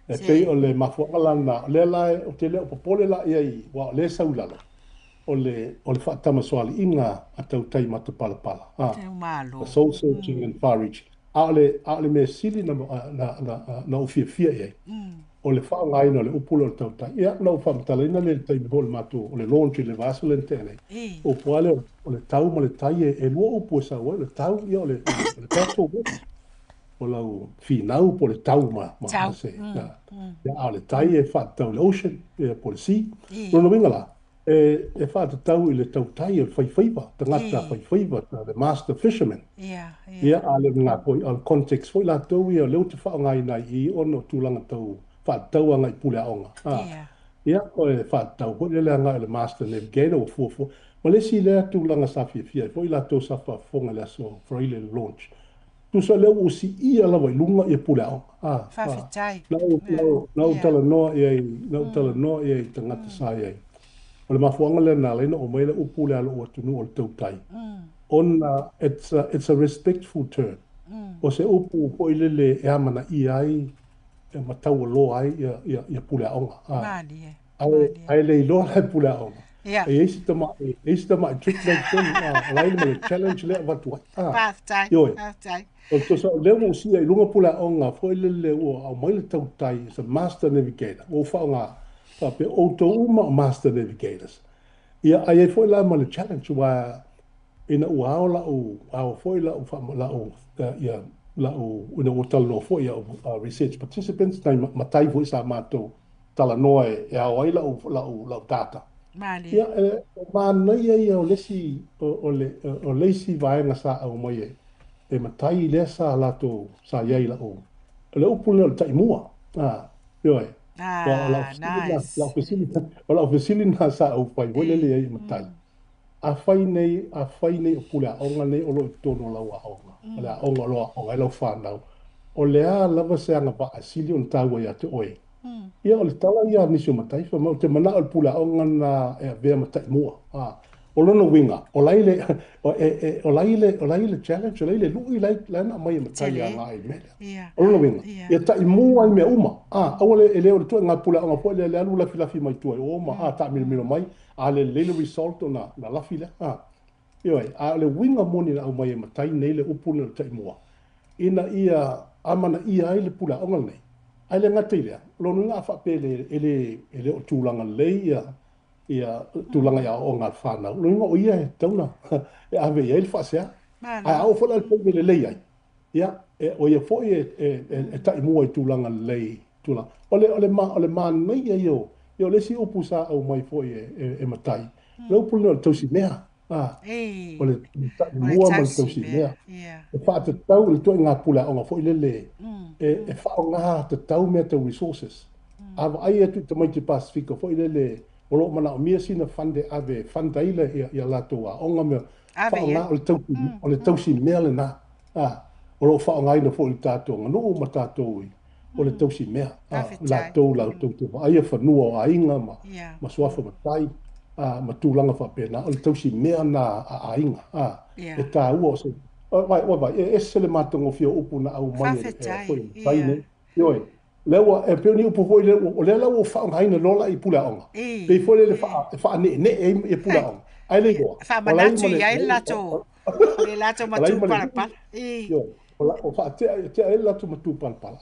E pei Se, o le mafuaaga la lena, o lea la ou te le o popole la i ai, aua o lea e sau i lalo, o le faatamasoaliiga a tautai matapalapala. se A malo. soul searching and far reaching. A o le mea sili na ou fiafia i ai, o le faaaogaina o le upu lea o le tautai. Ia, na ou faamatalaina lea i le taimi foi o le matou, o le launch i le vaiaso lea na tea nei. O upu lava lea o le tau ma le tai, e lua upu e sau ai, o le tau, ia, o le battle word. o lau finau po o le tau ma, ma, ma Tau. se, ia, a o le tai e faatatau i le ocean, ia, po o le sea. Lona uiga la, e faatatau i le tautai o le faifaiva, tagata faifaiva, the master fisherman. Ia. Ia, a le ngā poi, o le context foi latou ia, o lea ou te faaaogaina ai i i ona o tulaga tau faatatau agai i pule aoga. Ia, o le faatatau foi lele agai i le Master Navigator ua fuafua. Ma le isi lea tulaga sa fiafia ai foi latou sa faafofoga i le aso Faraile i le launch. Tusa o lea ua siia lava i luga ia pule aoga. Faafetai. Na ou, na ou, na ou talanoa i ai, na ou talanoa i ai i tagata sa i ai. O le mafuaaga lea na ala ai ona oo mai le upu lea a lou atunuu o le tautai, ona it's a respectful term. O se upu foi lele e amanaia ai ma taualoa ai ia pule aoga. Malie. Ae, Malie. ae le iloa la e pule aoga. Ia. E i ai si tamai, e i ai si tamai trick la i totonu, o la e ma le challenge lea e avatu ai. Faafetai. Ioe. Faafetai. O le tosa, o lea ua ou siia i luga pule aoga foi lele ua aumai le tautai as a master navigator. Ua ou faaaoga faapea outou uma o master navigators. Ia, ae i ai foi la ma le challenge, aua ina ua ao lau, ao foi lau, lau, ia, lau, ina ua talanoa foi au research participants, nai matai foi sa matou talanoa e ao ai lau, lau, lau data. Malie. Ia, e manaia ia o le isi, o le isi vaega sa aumai e matai lea sa latou, sa i ai lau, o le upu lea o le taimua. Ioe. Aua o lau fesili lena, lau Nice. fesili, o lau fesili lena sa ou fai foi lele i ai i matai. Afai nei, afai nei o pule aoga nei o lo o i totonu o lau aoga, o le aoga o lo o aoga ai lau fanau, o le a lava se agavaa e sili ona taua ia te oe? Ia, o le tala ia a nisi o matai, fai mai, ou te manao i le pule aoga lena e avea ma taimua. O lona uiga, o la e i le, o, e, e, o la e i le, o la e i le challenge, o la e i le lui la e, la e na aumai e matai Tele. agai i le mea lea. Ia. O lona uiga, Ia. ia taimua ai mea uma. Aua le, e le o le ituaiga pule aoga foi lea, le alu lafilafi mai tua i o ma, taamilomilo mai, a lelei le result ona na lafi lea. Ioe, a o le uiga moni na aumai e matai nei le upu lea o le taimua, ina ia amanaia ai le pule aoga lenei. Ae le gata i lea, o lona uiga a faapea e le, e le o tulaga lelei ia tulaga i aoaoga a le fanau, o lona uiga o ia e tatau ona e ave i ai le faasea. Ae a Malo. oo foi la i le taimi e lelei ai, ia, o ia foi e taimua i tulaga lelei, tulaga. O le manaia ia o, ia o le isi upu sa aumai foi e matai, o le upu lea o le tausimea. O le O le taimua ma le tausimea. tausimea. Ia. E faatatau i le ituaiga pule aoga foi lele e faaaoga tatau mea tau resources. A vaai atu i tamaiti Pasefika foi lele o lo o manaomia sina fund e ave e fund ai ia latou aoga mea, Ave i ai. faaaoga o le tausi, o le tausimea lena. O lo o faaaogaina foi i le tatou aganuu ma tatou i, o le tausimea. Faafetai. Latou latou te vaaia fanua o aiga Ia. ma suafa matai, ma tulaga faapena, o le tausimea lena a aiga. Ia. E taua o se, vai, vai, vai, e ese le matagofie o upu na aumai e, e, Faafetai. foi e matai Ia. nei. Ioe, lea ua, e pei o ni upu foi lea, o lea la ua faaaogaina loa la i pule aoga. Pei foi lele e faaneenee ai ia pule Hei. aoga. Ae le Ia. iloa, o la e Faamanatu ma le, i ai le latou, le latou o la e ma le lui, matupalapala. ioe, o faatea tea ai le latou matupalapala.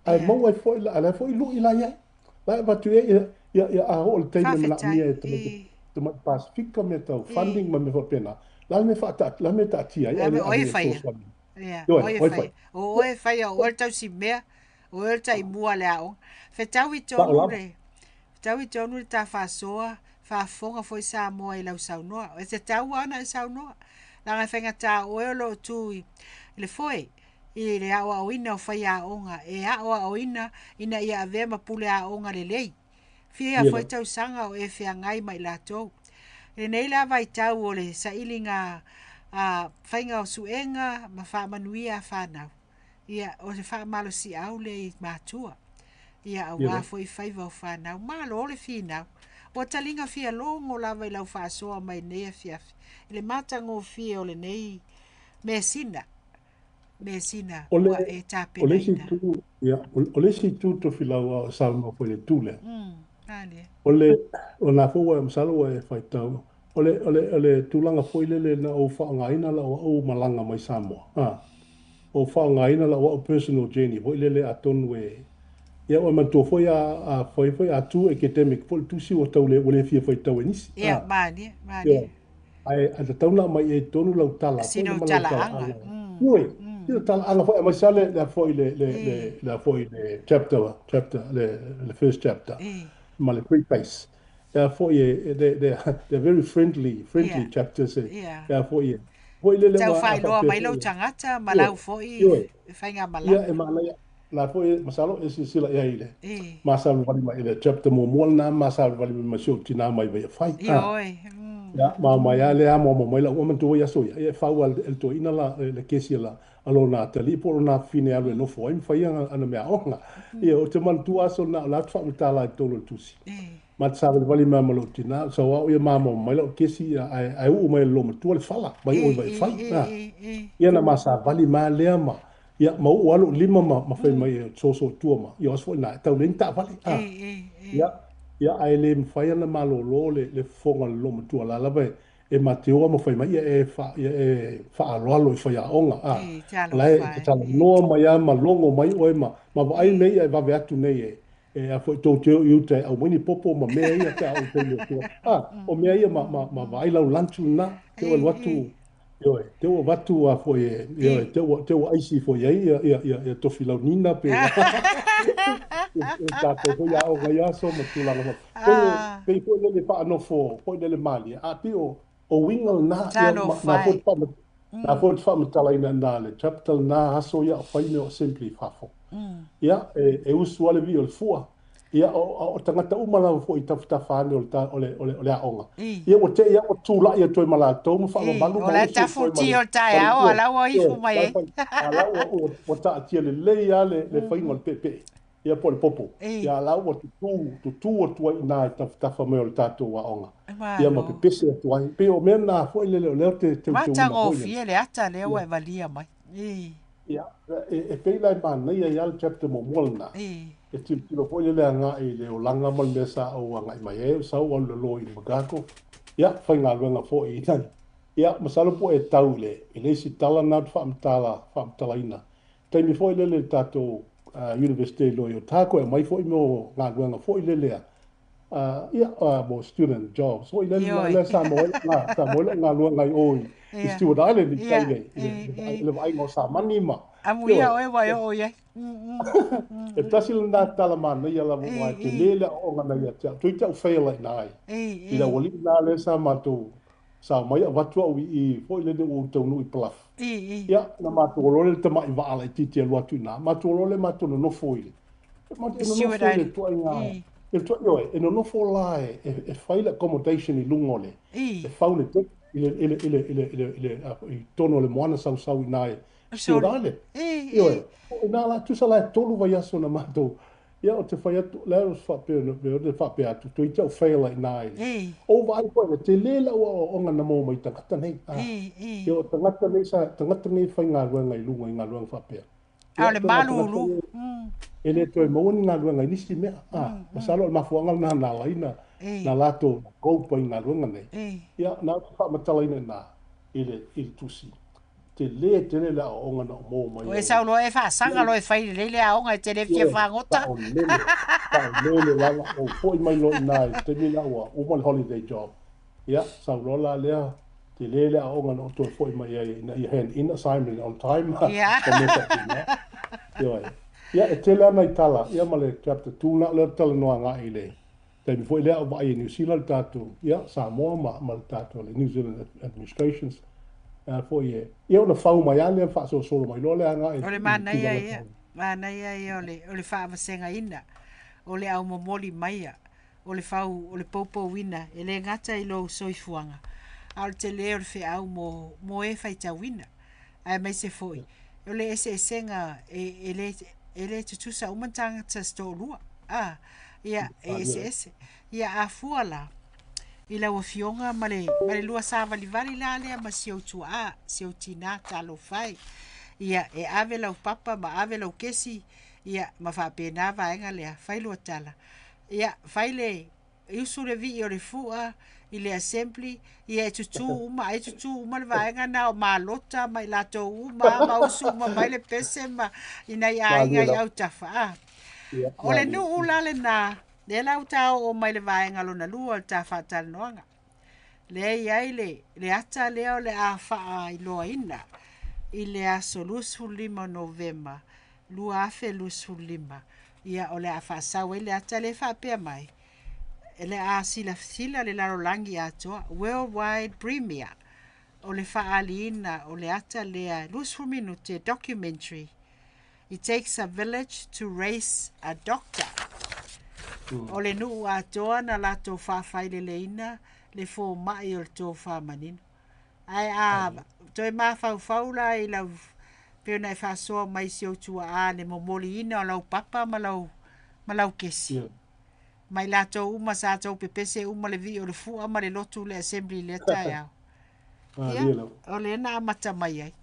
Ae Ia. maua ai foi, a o la foi lui la i ai. La e avatu i ai, ia, ia, ia, a oo i le taimi e Faafetai. manaomia e tamaiti, tamaiti Pasefika mea tau funding ma mea faapena, la le mea faata, la le mea taatia ai, A ae me le oe ave e faia. fesoasoani. Ia, Ioe, oe oi faia. fai. O oe faia, o oe le tausimea, o oe le taimua le aoga. Fetaui Sao tonu lava. le, fetaui tonu le ta faasoa, faafofoga foi Samoa i lau saunoa. E tatau lava ona e saunoa. Leaga e faigata o oe o lo o tu i le foe i le aoaoina o faiaoga, e aoaoina ina ia avea ma pule aoga lelei. Fia Ia foi lava. tausaga o e feagai ma i latou. I lenei la vaitau o le sailiga a faiga o suega ma faamanuia a fanau, ia o se faamalosiau lea i matua. Ia Ia aua lava. foi faiva o fanau, malo le finau. Ua taliga fia logo lava i lau faasoa mai nei afiafi, i le matagofie o lenei mesina, mesina O le, ua e o le isi tapenaina. itu, ia, o le isi itu Tofilau a o saunoa foi i le itu lea, Malie. o le, o lena foi ua, masalo ua e faitau, o le tulaga foi lele na ou faaaogaina lau au malaga mai Samoa, ou faaaogaina lau au personal journey foi lele atonu e, ia ua manatua foi a fai foi a tu academic foi le tusi ua tau le, ua le fia faitau e nisi. Ia, malie, malie. Ioe. Ae tatau ona aumai i ai tonu lau tala foi Sina le o ma lau talaaga. talaaga. Ioe. Ia talaaga foi aemaise lava le foi le le le le foi le chapter chapter le le first chapter ma le preface. Lea foi e they they they're very friendly friendly chapters e lea foi e foi lele Tau ua a faailoa faapea mai foi lou e tagata ma ioe lau foi ioe ia e faigamalama. manaia la foi masalo e silasila i ai i le masaluvali mai i le chapter muamua lena masaluvali mai ma si ou tinā mai Vaiafai. Ah. Ioe. Ia, ma mai lava lea amoamo mai lau manatua i aso ia, ia e fau lava e le toeaina la, le kesi a la, a lona atalii po o lona afafine e alu e nofo ai ma fai ana, ana meaaoga. Ia, ou te manatua aso na, o la ou te faamatala i totonu o le tusi. Ma te savalivali mai ma lou tinā, sau au ia ma amoamo mai lau kesi, ia, ae, ae uu mai e le loomatua le fala, mai o i Vaifai. Ia na ma savali mai lea ma, ia, ma uu lava lou lima ma, ma fai mai e soso i tua ma, ia o aso foi na, e tau leai ni taavale. Ia, ia, ae le mafai ona malolo le, le fofoga o le loomatua, o la lava e, e ma te o ma fai mai, ia e, fa, ia e faaaloalo i faiaoga. A, o la e Talofa te e. talanoa mai lava ma logo mai oe ma, ma vaai mea ia e vave atu nei e, e a foi tou te o i uta e aumai ni popo ma mea ia pe a oo i le taimi o tua. A, o mea ia ma, ma, ma vaai lau lunch lena, te o alu atu, ioe, te ua avatu a foi e, ioe, te ua, te ua aisi foi ai ia, ia, ia, ia Tofilau Nina pe tatou foi aoga i aso ma tulaga faapea. Pei e, pei foi lele faanofo foi lele malie, a pei o, o uiga lena, ia, ma, Talofa na foi e. te whaama, na foi te faamatalaina na le chapter lena aso ia o fai mea o assembly i fafo. Ia, e, e usu lava le vii o le fua. Ia, o, o tagata uma lava foi i tafatafa ane o le, ta, o le, o le, o le aoga. Ia, ua te i lava ua tulai atu ai ma latou ma faamamalu O ma la e usu atu ai ma tafutia le, o le ma le, taeao a ioe, la ua ioe, ifo mai la e ai. fai, a la ua, ua, ua taatia lelei lava le, le faiga o le peepee, ia po o le popo. Ia, a la ua tutū, tutū atu ai i ina i tafatafa mai o le tatou aoga. Ia, ma Malo. pepese atu ai. Pei o mea na foi lele o lea ou te teuteuina foi lele. Matagofie le ata lea Ia. ua e valia mai. Ia, e, e pei la e manaia ai lava le chapter muamua lena, e tilotilo foi lele agai i le olaga ma le mea sa ou agai mai ai, o sau alu i lalo i Magago, ia, faigaluega foi i tai. Ia, masalo po o e tau i le, i le isi tala lena ou te faamatala, faamatalaina. Taimi foi lele i le tatou Universite i Loio Otago, e aumai foi mea o galuega foi lele a ia, mo student jobs foi lele na Ioe. lea sa maua ai lau sa maua ai lau galuega i o i, i Stewart Island i tai i le, i le, i le vaaiga o samani ma, Amuia ioe, oe ua e oo i ai. e tasi lena tala manaia lava aua e tele le aoaoga na ia te au. Toeitiiti au fail ai i ina i le aualii la lea sa matou sao mai avatu au i i foi lele ua ou taunuu i Bluff. Ia, na matou o loa lea i le tamai vaa laitiiti e alu atu i ina, matou o loa lea matou nonofo i le I e Stewart nonofo i le Island. ituaiga, i le ituaiga, ioe, e nonofo la e, e, e fai le accommodation i luga o le, e fau le deck i le, i le, i le, i le, i le, i le, i totonu o le moana sausau i ina i Stewart Sorry. Island. Ioe, o i ina la, tusa la e 3 vaiaso na matou, ia ou te fai atu, la e faapea, ou te faapea atu, toeitiiti ou fail ai i ina i le, ou vaai foi, e tele lau aoaoga na maua mai tagata nei. Ah, ia, o tagata nei, sa, tagata nei e faigaluega i luga i galuega faapea. A Ia, o le ituaiga tagata malulu. nei, e le toe maua ni galuega i nisi mea. A, masalo o le mafuaaga lena na ala ai na, na latou cope ai i galuega nei. Ia, na ou faamatalaina i ina i le, i le tusi, tele tele le aoaoga na ou maua O mai e ai. sau loa e faasaga loa e fai lelei le aoga e te le fia Ioe, fagota. saolele, saolele lava. Ou foi mai loa i ina i le taimi lena ua uma le holiday job. Ia, sau loa la lea, tele le aoga na ou toe foi mai ai ina ia hand in assignment on time ma mea faapena. Ioe. Ia, e tele lava nai tala, ia ma le chapter 2 lena o lea ou te talanoa agai i le taimi foi lea a o vaai e Niu Sila le tatou, ia, Samoa ma, ma le tatou le New Zealand Administrations, a foi e, ia ona fau mai lava lea ma faasolosolo mai loa lea agai O le i le manaia tulaga ia, tau. manaia ia o le, o le faavasegaina, o le aumomoli maia, o le fau, o le poupouina, e le gata i lou soifuaga, a o le tele o le feau mo, mo e faitauina. Aemaise foi, o le eseesega e, e le, e le tutusa uma ni tagata se toalua. A, ia, e eseese. Ia, a fua la, i lau afioga ma le, ma le lua savalivali la lea ma si ou tuaa, si ou tinā, talofa e. Ia, e ave lau papa ma ave lau kesi, ia, ma faapena vaega lea, fai lua tala. Ia, fai le, usu le vii o le fua i le assembly, ia e tutū uma, ai tutū uma le vaega na o Malota ma i latou uma ma usu uma mai le pese ma i nai Malie aiga i lava. autafa. A, Ia, o le malie. nuu la lena, lea la ua ta oo mai le vaega lona lua o le ta faatalanoaga. Lea e i ai le, le ata lea o le a faailoaina. i le aso 25 o Novema 2025. Ia, o le a faasau ai le ata lea e faapea mai, o le a silasila le lalolagi atoa, worldwide premiere, o le faaaliina o le ata lea 20 minute documentary, It Takes a Village to Raise a Doctor. O le nuu atoa na latou faafaileleina le fomai o le tofa manino. Ae a toe mafaufau la i lau pei ona e faasoa mai i si ou tuaa le momoliina o lau papa ma lau ma lau kesi. Ma i latou uma sa tou pepese uma le vii o le fua ma le lotu le assembly i lea taeao. Ia, o lea na amata mai ai.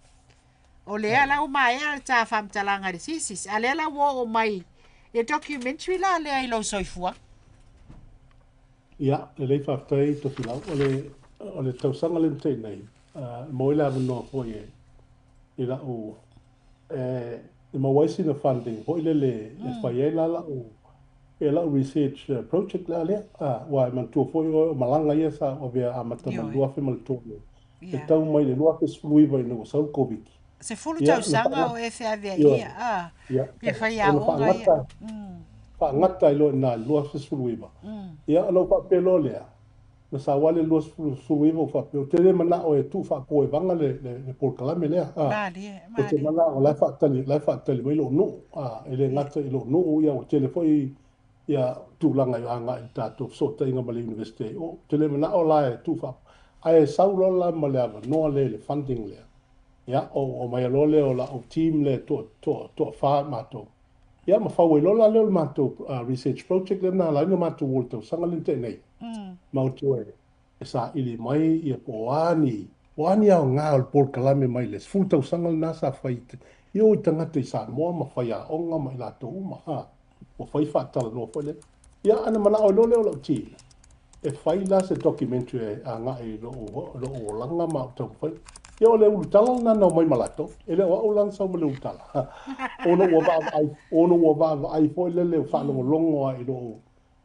O lea la ua maea le ta faamatalaga i le thesis, a lea la ua oo mai i le documentary la lea i lou soifuaga. Ia, lelei faafetai Tofilau. O le, o le tausaga lea na tea nei, e maua ai le avanoa foi e, i la'u, e, e maua ai sina funding foi lele e fai ai la la'u, e la'u research project la lea. Aua e manatua foi oe o malaga ia sa ou avea amata mai le 2003 e tau mai le 2019 ina ua sau le Koviti. 10 tausaga o e feaveaia, a, ia faiaoga ia. Faagata ai loa i ina i le 2019. Ia, ona ou faapea loa lea, na sau lava le 2019 ou faapea, ou te le manao e tuu faapoevaga le, le, le polokalame lea. A, Malie, ou te malie. manao o la e faatali, la e faatali mai lou nuu. A, e le gata i lou nuu, ia ua tele foi ia tulaga e agai i le tatou fesootaiga ma le Iunivesite. Ou te le manao la e tuu faa... Ae sau loa la ma le avanoa lea i le funding lea, ia, ou aumaia loa lea o la'u team lea e toa, toa, toafa matou. Ia, ma fau ai loa la lea o le matou research project lea na ala ai ona matou o i le tausaga lea na tea nei. Ma ou te o e saili mai ia po o a ni, po o a ni aoga o le polokalame mai le 10 tausaga lena sa fai i o i tagata i Samoa ma faiaoga ma i latou uma, a, ua fai faatalanoa foi lea. Ia, ana manao ai loa lea o lau team e fai la se documentary e agai i lou, lou olaga ma au taumafaiga. Ia, o le ulutala lena na omai ma latou. E le o au la na sau ma le ulutala. Ona ua vaavaai, ona ua vaavaai foi lele, ua faalogologo lava i lou,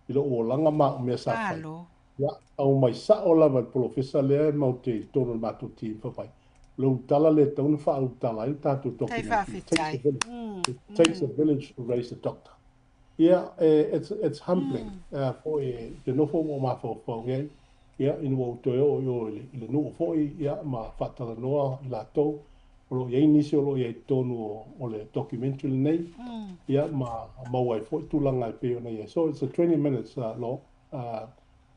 i lou olaga ma au mea sa fai. Malo. Ia, aumai sao lava e le polofesa lea e matou te i totonu o le matou team fai mai, o le ulutala lea e tatau ona faaulutala ai le tatou Tai documentary, it takes a faafetai. village, it takes a village to raise a doctor. Ia, e, it's, it's humbling, foi e te nofo ma ou mafaufau i ai, ia, ina ua ou toe oo i o i le, i le nuu foi, ia, ma faatalanoa i latou, o lo o i ai nisi o lo o i ai i totonu o, o le documentary lenei, ia, ma maua ai foi tulaga e pei ona i ai. So it's a 20 minutes long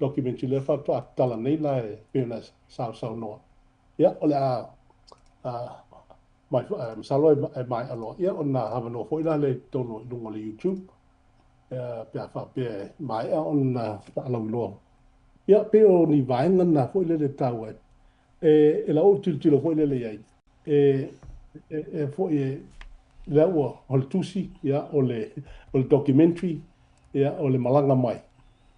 documentary lea faatoa tatala nei la e pei ona e sausaunoa. Ia, o le a, mai, masalo e maea loa, ia ona avanoa foi la lea i totonu i luga o le YouTube, pe a faapea e maea ona faalauiloa. Ia, pei o ni vaega na foi lele e taua ai. E lau ou tilotilo foi lele i ai, e, e, e foi e, lea ua, o le tusi, ia, o le, o le documentary, ia, o le malaga mai.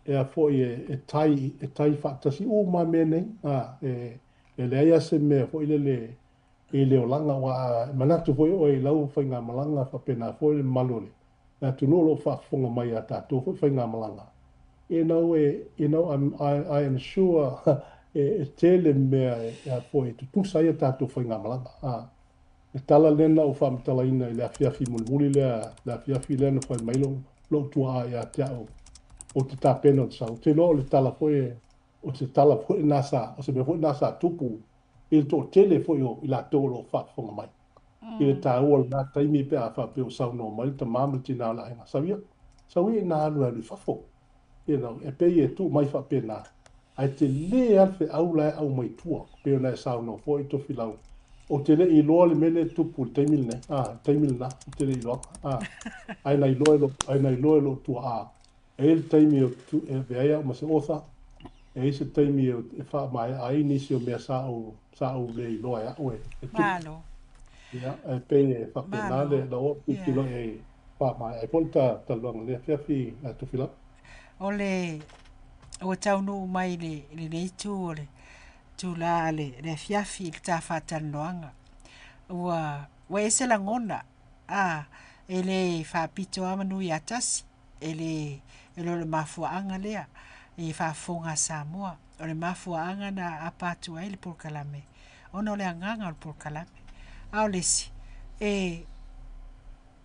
Ea foi e, e tai, e tai faatasi uma lava mea nei, a, e, e leai lava se mea foi lele i le olaga, aua a manatu foi oe i lau faigamalaga, faapena foi le mamalu o le atunuu o lo o faafofoga mai i a tatou foi faigamalaga, you know, e, you know, I'm, I, I am sure e, e tele mea e, a foi e tutusa ai a tatou faigamalaga. A, le tala lea na ou faamatalaina i le afiafi mulimuli lea, le afiafi lea na fai mai lou, lou tuaa ia te au, ou te tapena ou te sau. Ou te iloa o le tala foi e, o se tala foi lena sa, o se mea foi lena sa tupu i le toatele foi o i latou o lo o faafofoga mai. I le taua o lena taimi pe a faapea ua saunoa mai le tama ma le tina o le aiga, sau ia, sau ia ina alu e alu i fafo. You know, e pei e tuu mai faapena, ae tele lava le feau la e aumai i tua, pei ona e saunoa foi Tofilau, ou te le i iloa le mea lea e tupu i le taimi lenei, a, le taimi lena, ou te le i iloa, a, ae na iloa e lou, ae na iloa e lou tuaa E i ai le taimi e avea ai au ma se author, e i ai se taimi e faamaea ai nisi o mea sa ou, sa ou le iloa e au e, e tupu. Malo. Ia, e pei e faapena le Malo. lau ou Yeah. tilotilo i ai e faamaea ai foi le ta talanoaga i lenei afiafi, Tofilau. O le ua taunuu mai i le lenei itu o le itula a le le afiafi i le ta faatalanoaga. Ua ua ese lagona, a, e le faapito lava manu ia tasi. E le e le o le mafuaaga lea i faafofoga a Samoa. O le mafuaaga na aapa atu ai le polokalame ona o le agaga o le polokalame. A o le isi, e,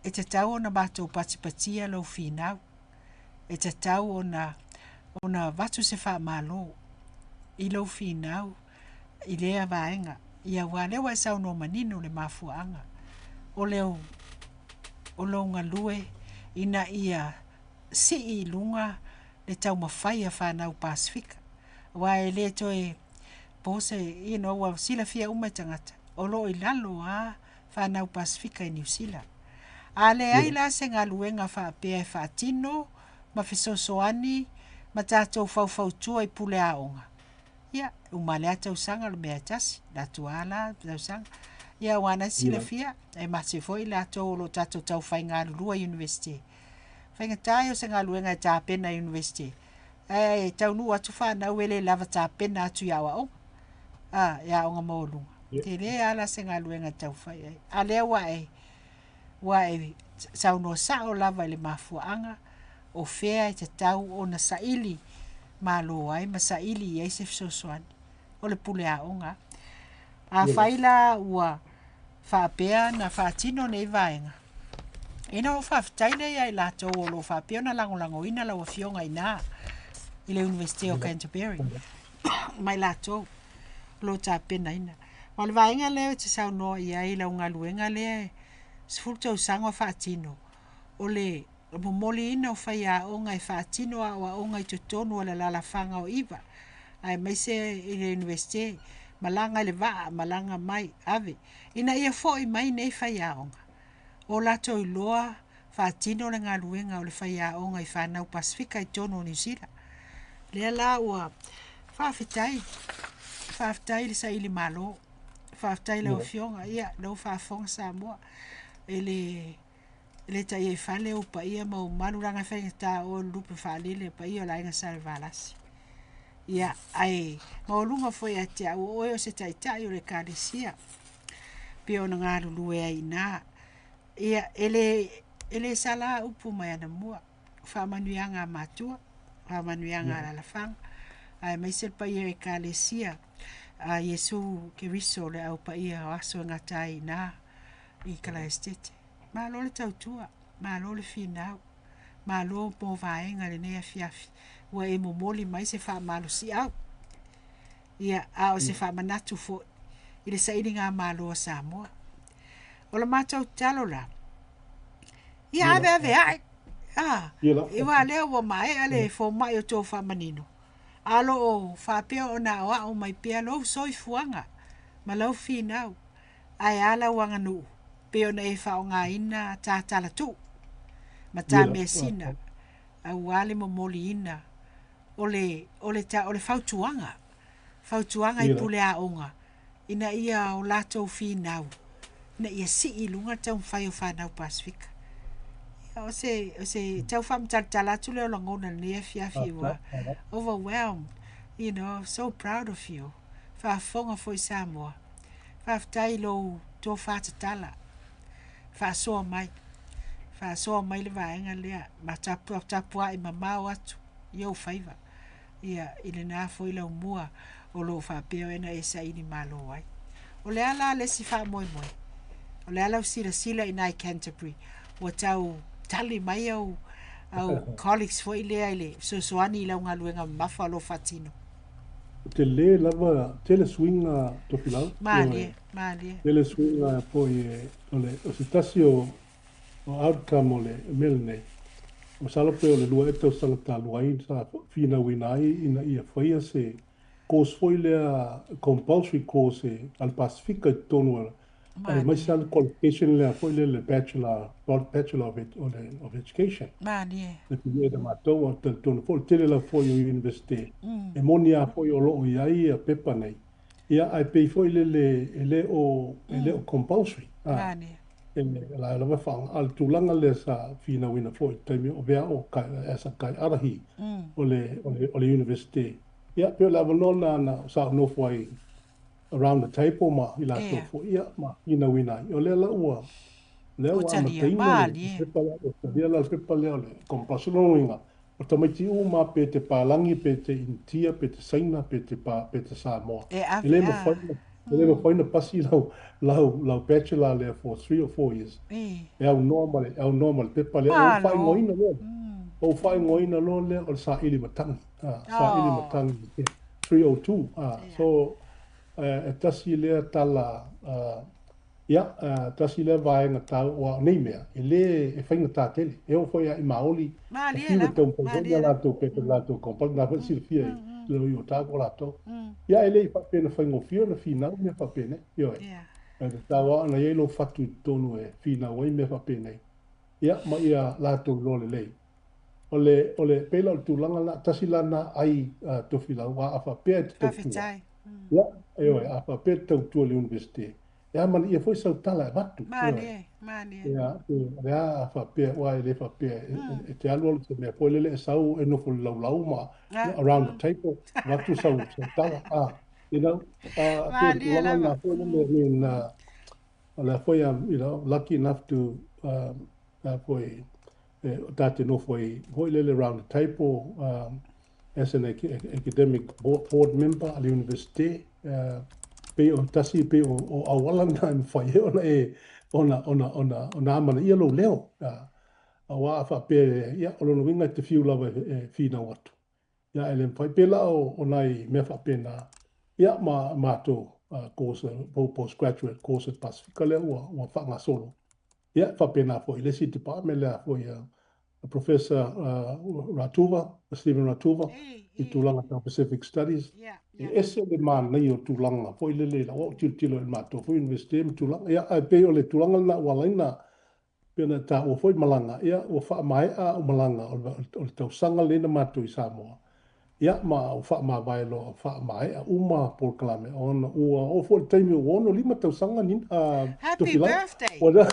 e tatau ona matou patipatia lou finau. E tatau ona, ona avatu se faamalo i lou finau i lea vaega. Ia aua o lea ua e saunoa manino le mafuaaga o le o lou galue ina ia sii i luga le taumafai a fanau Pasefika. Aua e le toe po se, you know, ua silafia uma e tagata, o lo o i lalo lava fanau Pasefika i Niu Sila. A leai la se galuega faapea e faatino ma fesoasoani ma tatou faufautua i pule aoga, ia, uma lea tausaga o le mea e tasi, le atu a la tausaga. Ia, aua na silafia, e mate foi latou o lo o tatou taufai galulue i Iunivesite. Faigata ia o se galuega e tapena i Iunivesite, ae taunuu atu fanau e le lava tapena atu i aoaoga, a, i aoga maualuga. Tele lava la se galuega e taufai ai. A lea ua e, ua e saunoa sao lava i le mafuaaga o fea e tatau ona saili malo ai ma saili i ai se fesoasoani o le pule aoga. Afai la ua faapea na faatino nei vaega, ina o faafetai lea ia i latou o lo o faapea ona lagolagoina lau afioga i ina i le Iunivesite o Canterbury ma i latou o lo o tapenaina. Ma o le vaega lea e te saunoa i ai i lau galuega lea e 10 tausaga o faatino, o le momoliina o faiaoga e faatino aoaoga i totonu o le alaalafaga o Iva, aemaise i le Iunivesite, malaga i le vaa, malaga mai, ave, ina ia foi mai nei faiaoga, o latou iloa faatino le galuega o le faiaoga i fanau Pasefika i totonu o Niu Sila. Lea la ua faafetai, faafetai i le saili malo, faafetai i lau afioga, ia, lou faafofoga Samoa, e le e le taia i fale ou paia ma ou malu leaga e faigata o oe o le lupe faalele paia o le aiga Salevalasi. Ia, ae maualuga foi ia te au o oe o se taitai o le ekalesia pei ona galulue ai i ina. Ia, e le, e le sala upu mai anamua, o faamanuiaga a matua, faamanuiaga a alaalafaga, aemaise le paia o ekalesia a Iesu Keriso le au paia o aso e gata ai i ina i Kalaesetete. Malo le tautua, malo le finau, malo mo vaega i lenei afiafi ua e momoli mai se faamalosiau, ia, a o se faamanatu foi i le sailiga malo a Samoa. O le matou tatalo la, ia ave ave ae, a, aua lea ua maea le fomai o tou faamanino, a o lo o faapea ona aoao mai pea lou soifuaga ma lau finau ae a lau aganuu pei ona e faaaogaina ta talatuu ma ta measina aua le momoliina o le, o le, o le fautuaga, fautuaga i pule aoga ina ia o latou finau ina ia sii i luga le taumafai o fanau Pasefika. O se, o se tau faamatalatala atu lea o lagona i lenei afiafi ua overwhelmed, you know, so proud of you. Faafofoga foi Samoa. Faafetai i lou tofa tatala. Faasoa mai. Faasoa mai le vaega lea. Ma tapuai mamao atu i ou faiva. Ia, i lena foi laumua o lo o faapea ona e saili malo ai. O le a la le isi faamoemoe? O le a lau silasila i ina i Canterbury? Ua tau tali mai au, au colleagues foi lea i le fesoasoani i lau galuega mamafa o lo o faatino? Tele lava, tele suiga Tofilau. Malie, malie. Tele suiga foi e, o le, o se tasi o, o outcome o le mea lenei. Masalo pe o le 2 ea tausaga talu ai sa finauina ai ina ia faia se course foi lea compulsory course e a le Pasefika i totonu o aemaise lava le qualification lea foi lea le Bachelor, Bachelor of, o le, of Education. Malie. Le pili e matou o talitonu foi, o le tele lava foi o Universite. E moni lava foi o lo o i ai ia pepa nei. Ia, ae pei foi lele e le o, e le o compulsory. Malie. E la lava whaanga. A le tulaga lea sa finauina foi i le taimi o avea o kai, as a kaiārahi o le, o le, o le Universite. Ia, pei o le avanoa lena na sa ou nofo ai around the table ma i latou foi, ia, ma finauina ai. O lea la ua, lea Ua ua talia, amataina le malie. pepa lea, ua talia la le pepa lea o le compulsory. O lona uiga, o tamaiti uma lava pe te Palagi, pe te Initia, pe te Saina, pe te, pa, pe te Samoa, E e ave le a. mafai ona E le mafai ona pasi lau, lau, lau bachelor lea for 3 or 4 years. E aunoa ma le, aunoa ma le pepa lea. Ua ou Malo. faaigoaina loa, ua ou faaigoaina loa lea o le saili matagi. Saili matagi 302. So, e tasi lea tala, ia, tasi lea vaega taua, aua o nei mea, e le, e faigata tele. E oo foi lava i Maoli, e Malie fiu e lava, taumafai foi ni malie a lava. latou pepa i le latou company, o lena foi e silafia i le loia o Otago latou. Ia, e le i faapea na faigofie ona finau mea faapenei. Ioe. Ae tatau lava ona i ai lou fatu i totonu e finau ai mea faapenei, ia, ma ia latou iloa lelei. O le, o le, pei la o le tulaga lena, tasi la lena ai a Tofilau, aua a faapea e te tautua, Faafetai. ia, ioe, a faapea e te tautua i le Iunivesite, e amanaia foi sau tala e avatu, ioe. Malie, malie. Ia, o le a faapea, aua e le faapea, e te alu alu i se mea foi lele e sau e nofo i le laulau ma, you know, around the table, avatu sau, sau tala, you know, pei o le Malie tulaga lava. lena foi lele, I mean, o lea foi, you know, lucky enough to, a foi, e ta te nofo ai foi lele round the table, as an academic board member a le Iunivesite, pei o tasi, pei o, o auala na e mafai ai ona e, ona, ona, ona, ona amanaia lou leo. Aua a faapea, ia, o lona uiga e te fiu lava e finau atu. Ia, e le mafai. Pei la o, o nai mea faapena, ia, ma matou course, postgraduate course at Pasifika lea ua, ua faagasolo. Ia, e faapena foi i le isi department lea foi a Professor Ratuva, Stephen Ratuva, i tulaga tau Pacific Studies. E ese le manaia o tulaga foi lele i lau au tilotilo i le matou foi Iunivesite ma tulaga. Ia, ae pei o le tulaga lena ua ala ai ona pei ona taua foi malaga, ia, ua faamaea au malaga o le tausaga lenei na matou i Samoa. Ia, ma ua faamavae loa, faamaea uma polokalame, ona ua oo foi i le taimi ua 65 tausaga ni, Happy Tofilau. birthday! Ua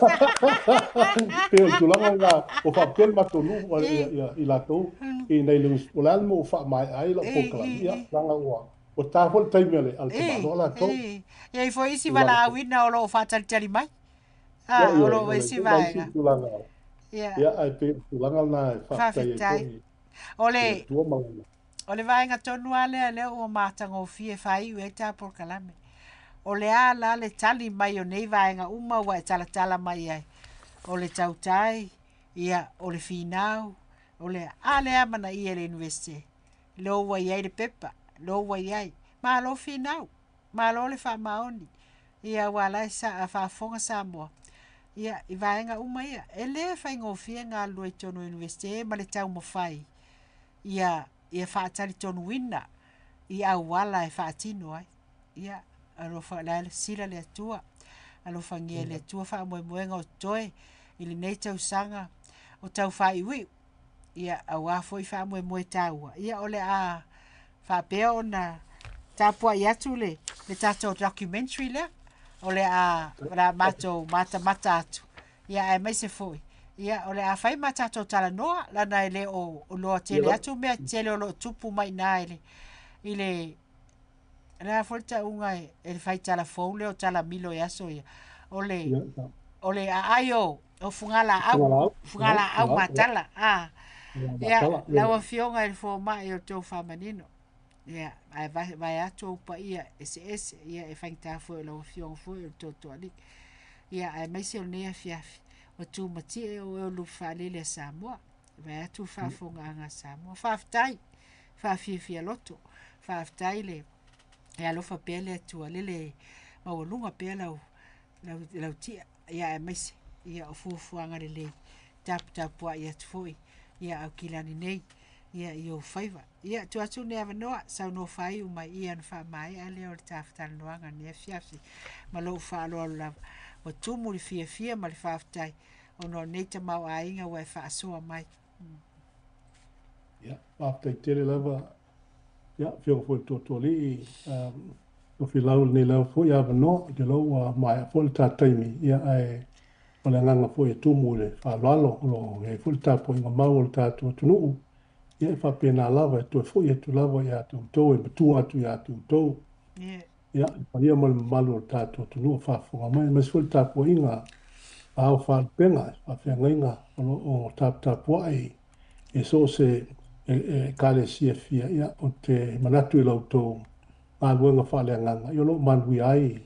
pei o le tulaga lena, ua faapea le matou nuu, ia, ia, i latou, i nai le, o le a le mea ua faamaea ai lau polokalame, ia, leaga ua, ua ta foi le taimi a le, a le tamaloa latou. E i ai foi isi Tulaga foi. valaauina o lo o faatalitali mai. Ia, Ah, o ioe, lo o o le isi ma isi vaega. tulaga, Ia, ia, ae pei o le tulaga lena e faafetai ai faafetai. foi O i le le, Atua ma Lana. o le vaega tonu lava lea lea ua matagofie faaiu ai ta polokalame. O le a la le tali mai o nei vaega uma ua e talatala mai ai? O le tautai, ia, o le finau, o le a lea amanaia e le Iunivesite? Lea ua i ai le pepa, lea ua i ai. Malo finau, malo le faamaoni. Ia, aua la e faafofoga Samoa, ia, i vaega uma ia. E le faigofie galulue i totonu o Iunivesite ma le taumafai ia, ia faatalitonuina i auala e faatino ai. Ia, alofa, la e sila le Atua. Alofagia e le Atua faamoemoega o totoe i lenei tausaga o tau faaiuiu. Ia, aua foi faamoemoe taua. Ia, o le a faapea ona tapuai atu le, le tatou documentary lea. O le a, o le a matou matamata atu. Ia, aemaise foi, ia, o le a fai ma tatou talanoa, lana e le o loa tele atu mea tele o lo o tupu mai i ina i le, i le, le a foi le tauga e, e le fai tala fou lea o talamilo i aso ia, o le, o le aai o, o fugalaau, fugalaau matala, a, ia, lau afioga i le fomai o le tou faamanino. Ia, ae vae atu ou paia eseese, ia, e faigata foi o lau afioga foi o le Tootooalii. Ia, aemaise o lenei afiafi, ua tumatie o oe o lupe faalele a Samoa. Vae atu le faafofogaaga a Samoa. Faafetai, faafiafia loto. Faafetai le, e alofa pea le Atua, lele maualuga pea lau, lau, lau tia, ia aemaise, ia o fuafuaga lelei, taputapuai atu foi, ia Aukilani nei, ia i ou faiva. Ia, tuu atu lenei avanoa, saunoa faaiu mai, ia ona faamaea lea o le ta talanoaga i lenei afiafi. Ma lou faaaloalo lava, ua tumu le fiafia ma le faafetai ona o lenei tamaoaiga ua e faasoa mai. Ia, faafetai tele lava, ia, Afioga foi i le Tootooalii, Tofilau i lenei lava foi avanoa, ou te iloa ua maea foi le ta taimi, ia, ae o le agaga foi e tumu i le faaaloalo, o lo o i ai foi le tapuaiga mau a le tatou atunuu, ia e faapena lava, e toe foi atu lava ia te outou, e matua atu ia te outou, ia, le paia ma le mamalu o le tatou atunuu o faafofoga mai, aemaise foi le tapuaiga a ao faalupega, faafeagaiga o lo o taputapuai i so o se Ekalesia e fia, ia, ou te manatu i la outou galuega faaleagaga, ia o lo o manuia ai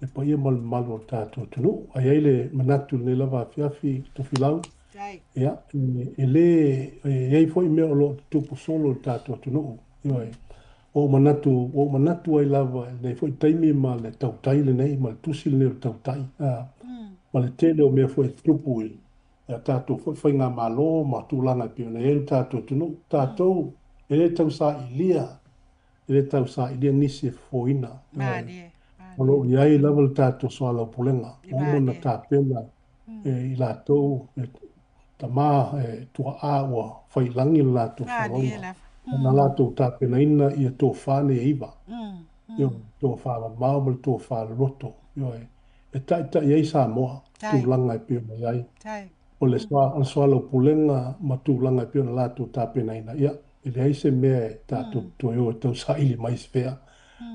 le paia ma le mamalu o le tatou atunuu. Ae i ai le manatu i lenei lava afiafi, Tofilau, ia, e le, e i ai foi mea o lo o tutupu solo i le tatou atunuu. Ioe. Ua ou manatu, ua ou manatu ai lava i lenei foi taimi ma le tautai lenei, ma le tusi lenei o le tautai, ma le tele o mea foi e tutupu i a tatou foi faigamalo ma tulaga e pei ona i ai le tatou atunuu. Tatou, e le tau sailia, e le tau sailia nisi e fofoina. Ioe. O lo o i ai lava le tatou soalaupulega, ua uma ona tapena e i latou, e tama, e tuaa ua fai i lagi le latou folauga, na latou tapenaina ia tofa nei e iva, ioe, tofa mamao ma le tofa loloto, ioe, e taitai ai Samoa i tulaga e pei ona i ai. O le soalaupulega ma tulaga e pei ona latou tapenaina, ia, e leai se mea e tatou te toe o e tausaili mai se fea.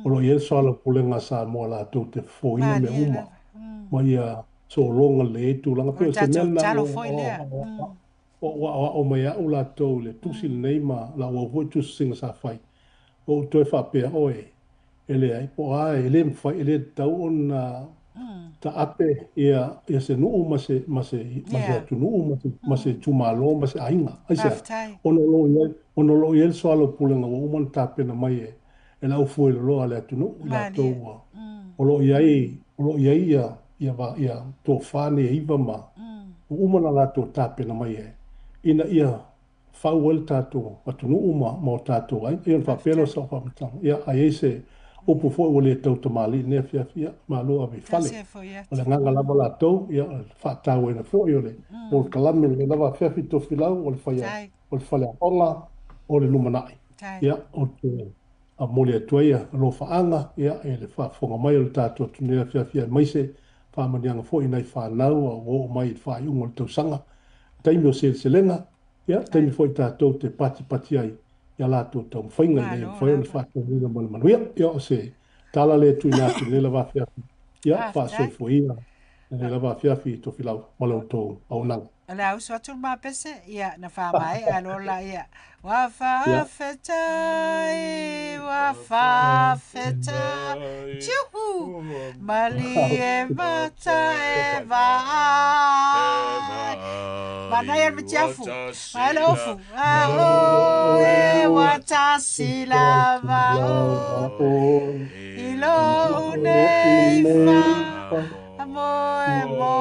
O lo o i ai le soalaupulega a Samoa latou te fofoina mea uma ma ia sologa lelei ai tulaga. O Pei le o se mea tatou lena tatalo ua foi lea. aoao mai au latou i le tusi lenei ma lau au foi tusitusiga sa fai. Ua ou toe faapea, oe, e leai, po o a, e le mafai, e le tatau ona taape ia, ia se nuu ma se, ma se, ma se atunuu ma se, ma se itumalo ma se aiga. Aisea? Faafetai. Ona o lo o i ai, ona o lo o i ai le soalaupulega ua uma ona tapena mai e, e le aufueloloa a le atunuu, i latou Malie. ua, o lo o i ai, o lo o i ai ia, ia, ia tofa nei e iva ma ua uma ona latou tapena mai e, ina ia fau ai le tatou atunuu ma, ma o tatou aiga. Ia ona faapea lea o Faafetai. sau faamatalaga. Ia, a i ai se upu foi ua le tautamalii i lenei afiafi, ia, malo ave i fale. Tasi e foi O le atu. agaga lava latou, ia, o le faatauaina foi o le polokalame i lenei lava afiafi Tofilau, o le faia, Tai. o le faleaoga o le lumanai. Tai. Ia, ou te momoli atu ai alofaaga, ia, i le faafofoga mai o le tatou atunuu i lenei afiafi, aemaise faamanuiaga foi i nai fanau a ua oo mai i le faaiuga o le tausaga, taimi o seleselega, ia, taimi Tai. foi tatou te patipati ai i a latou taumafaiga ina ia Malo mafai ona lava. faataunuuina ma le manuia. Ia, o se tala lea e tuuina atu i lenei lava afiafi. Ia, Faafetai. faasoifua ia lenei lava afiafi Tofilau ma la outou auaunaga. O le a usu atu le mapese, ia, na faamaea loa laia. Ua faafetai, ua faafetai, tiuhu, malie mata e vaai. Manaia le matiafu, vaai le ofu. A oe ua tasi lava oe, i lou nei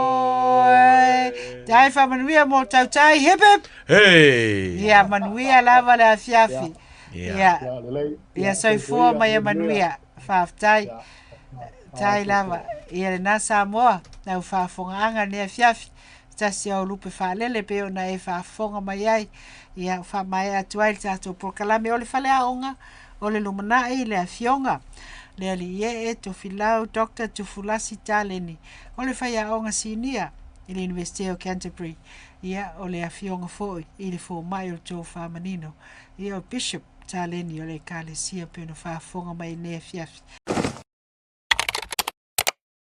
faamoemoe. Tai faamanuia mo tautai, hip hip! Hey! Ia manuia lava le afiafi. Ia. Ia, ia soifua ma ia manuia. Faafetai. Tai lava. Ia lena Samoa, lau faafofogaaga i lenei afiafi. Se tasi o au lupe faalele pei ona e faafofoga mai ai. Ia, ua faamaea atu ai le tatou polokalame o le faleaoga o le lumanai, le Afioga Lealiiee Tofilau Doctor Tufulasi Taleni, o le faiaoga sinia i le Iunivesite o Canterbury. Ia, o le afioga foi i le fomai o le tofa manino, ia o Bishop Taleni o le Ekalesia pei ona faafofoga mai i lenei afiafi.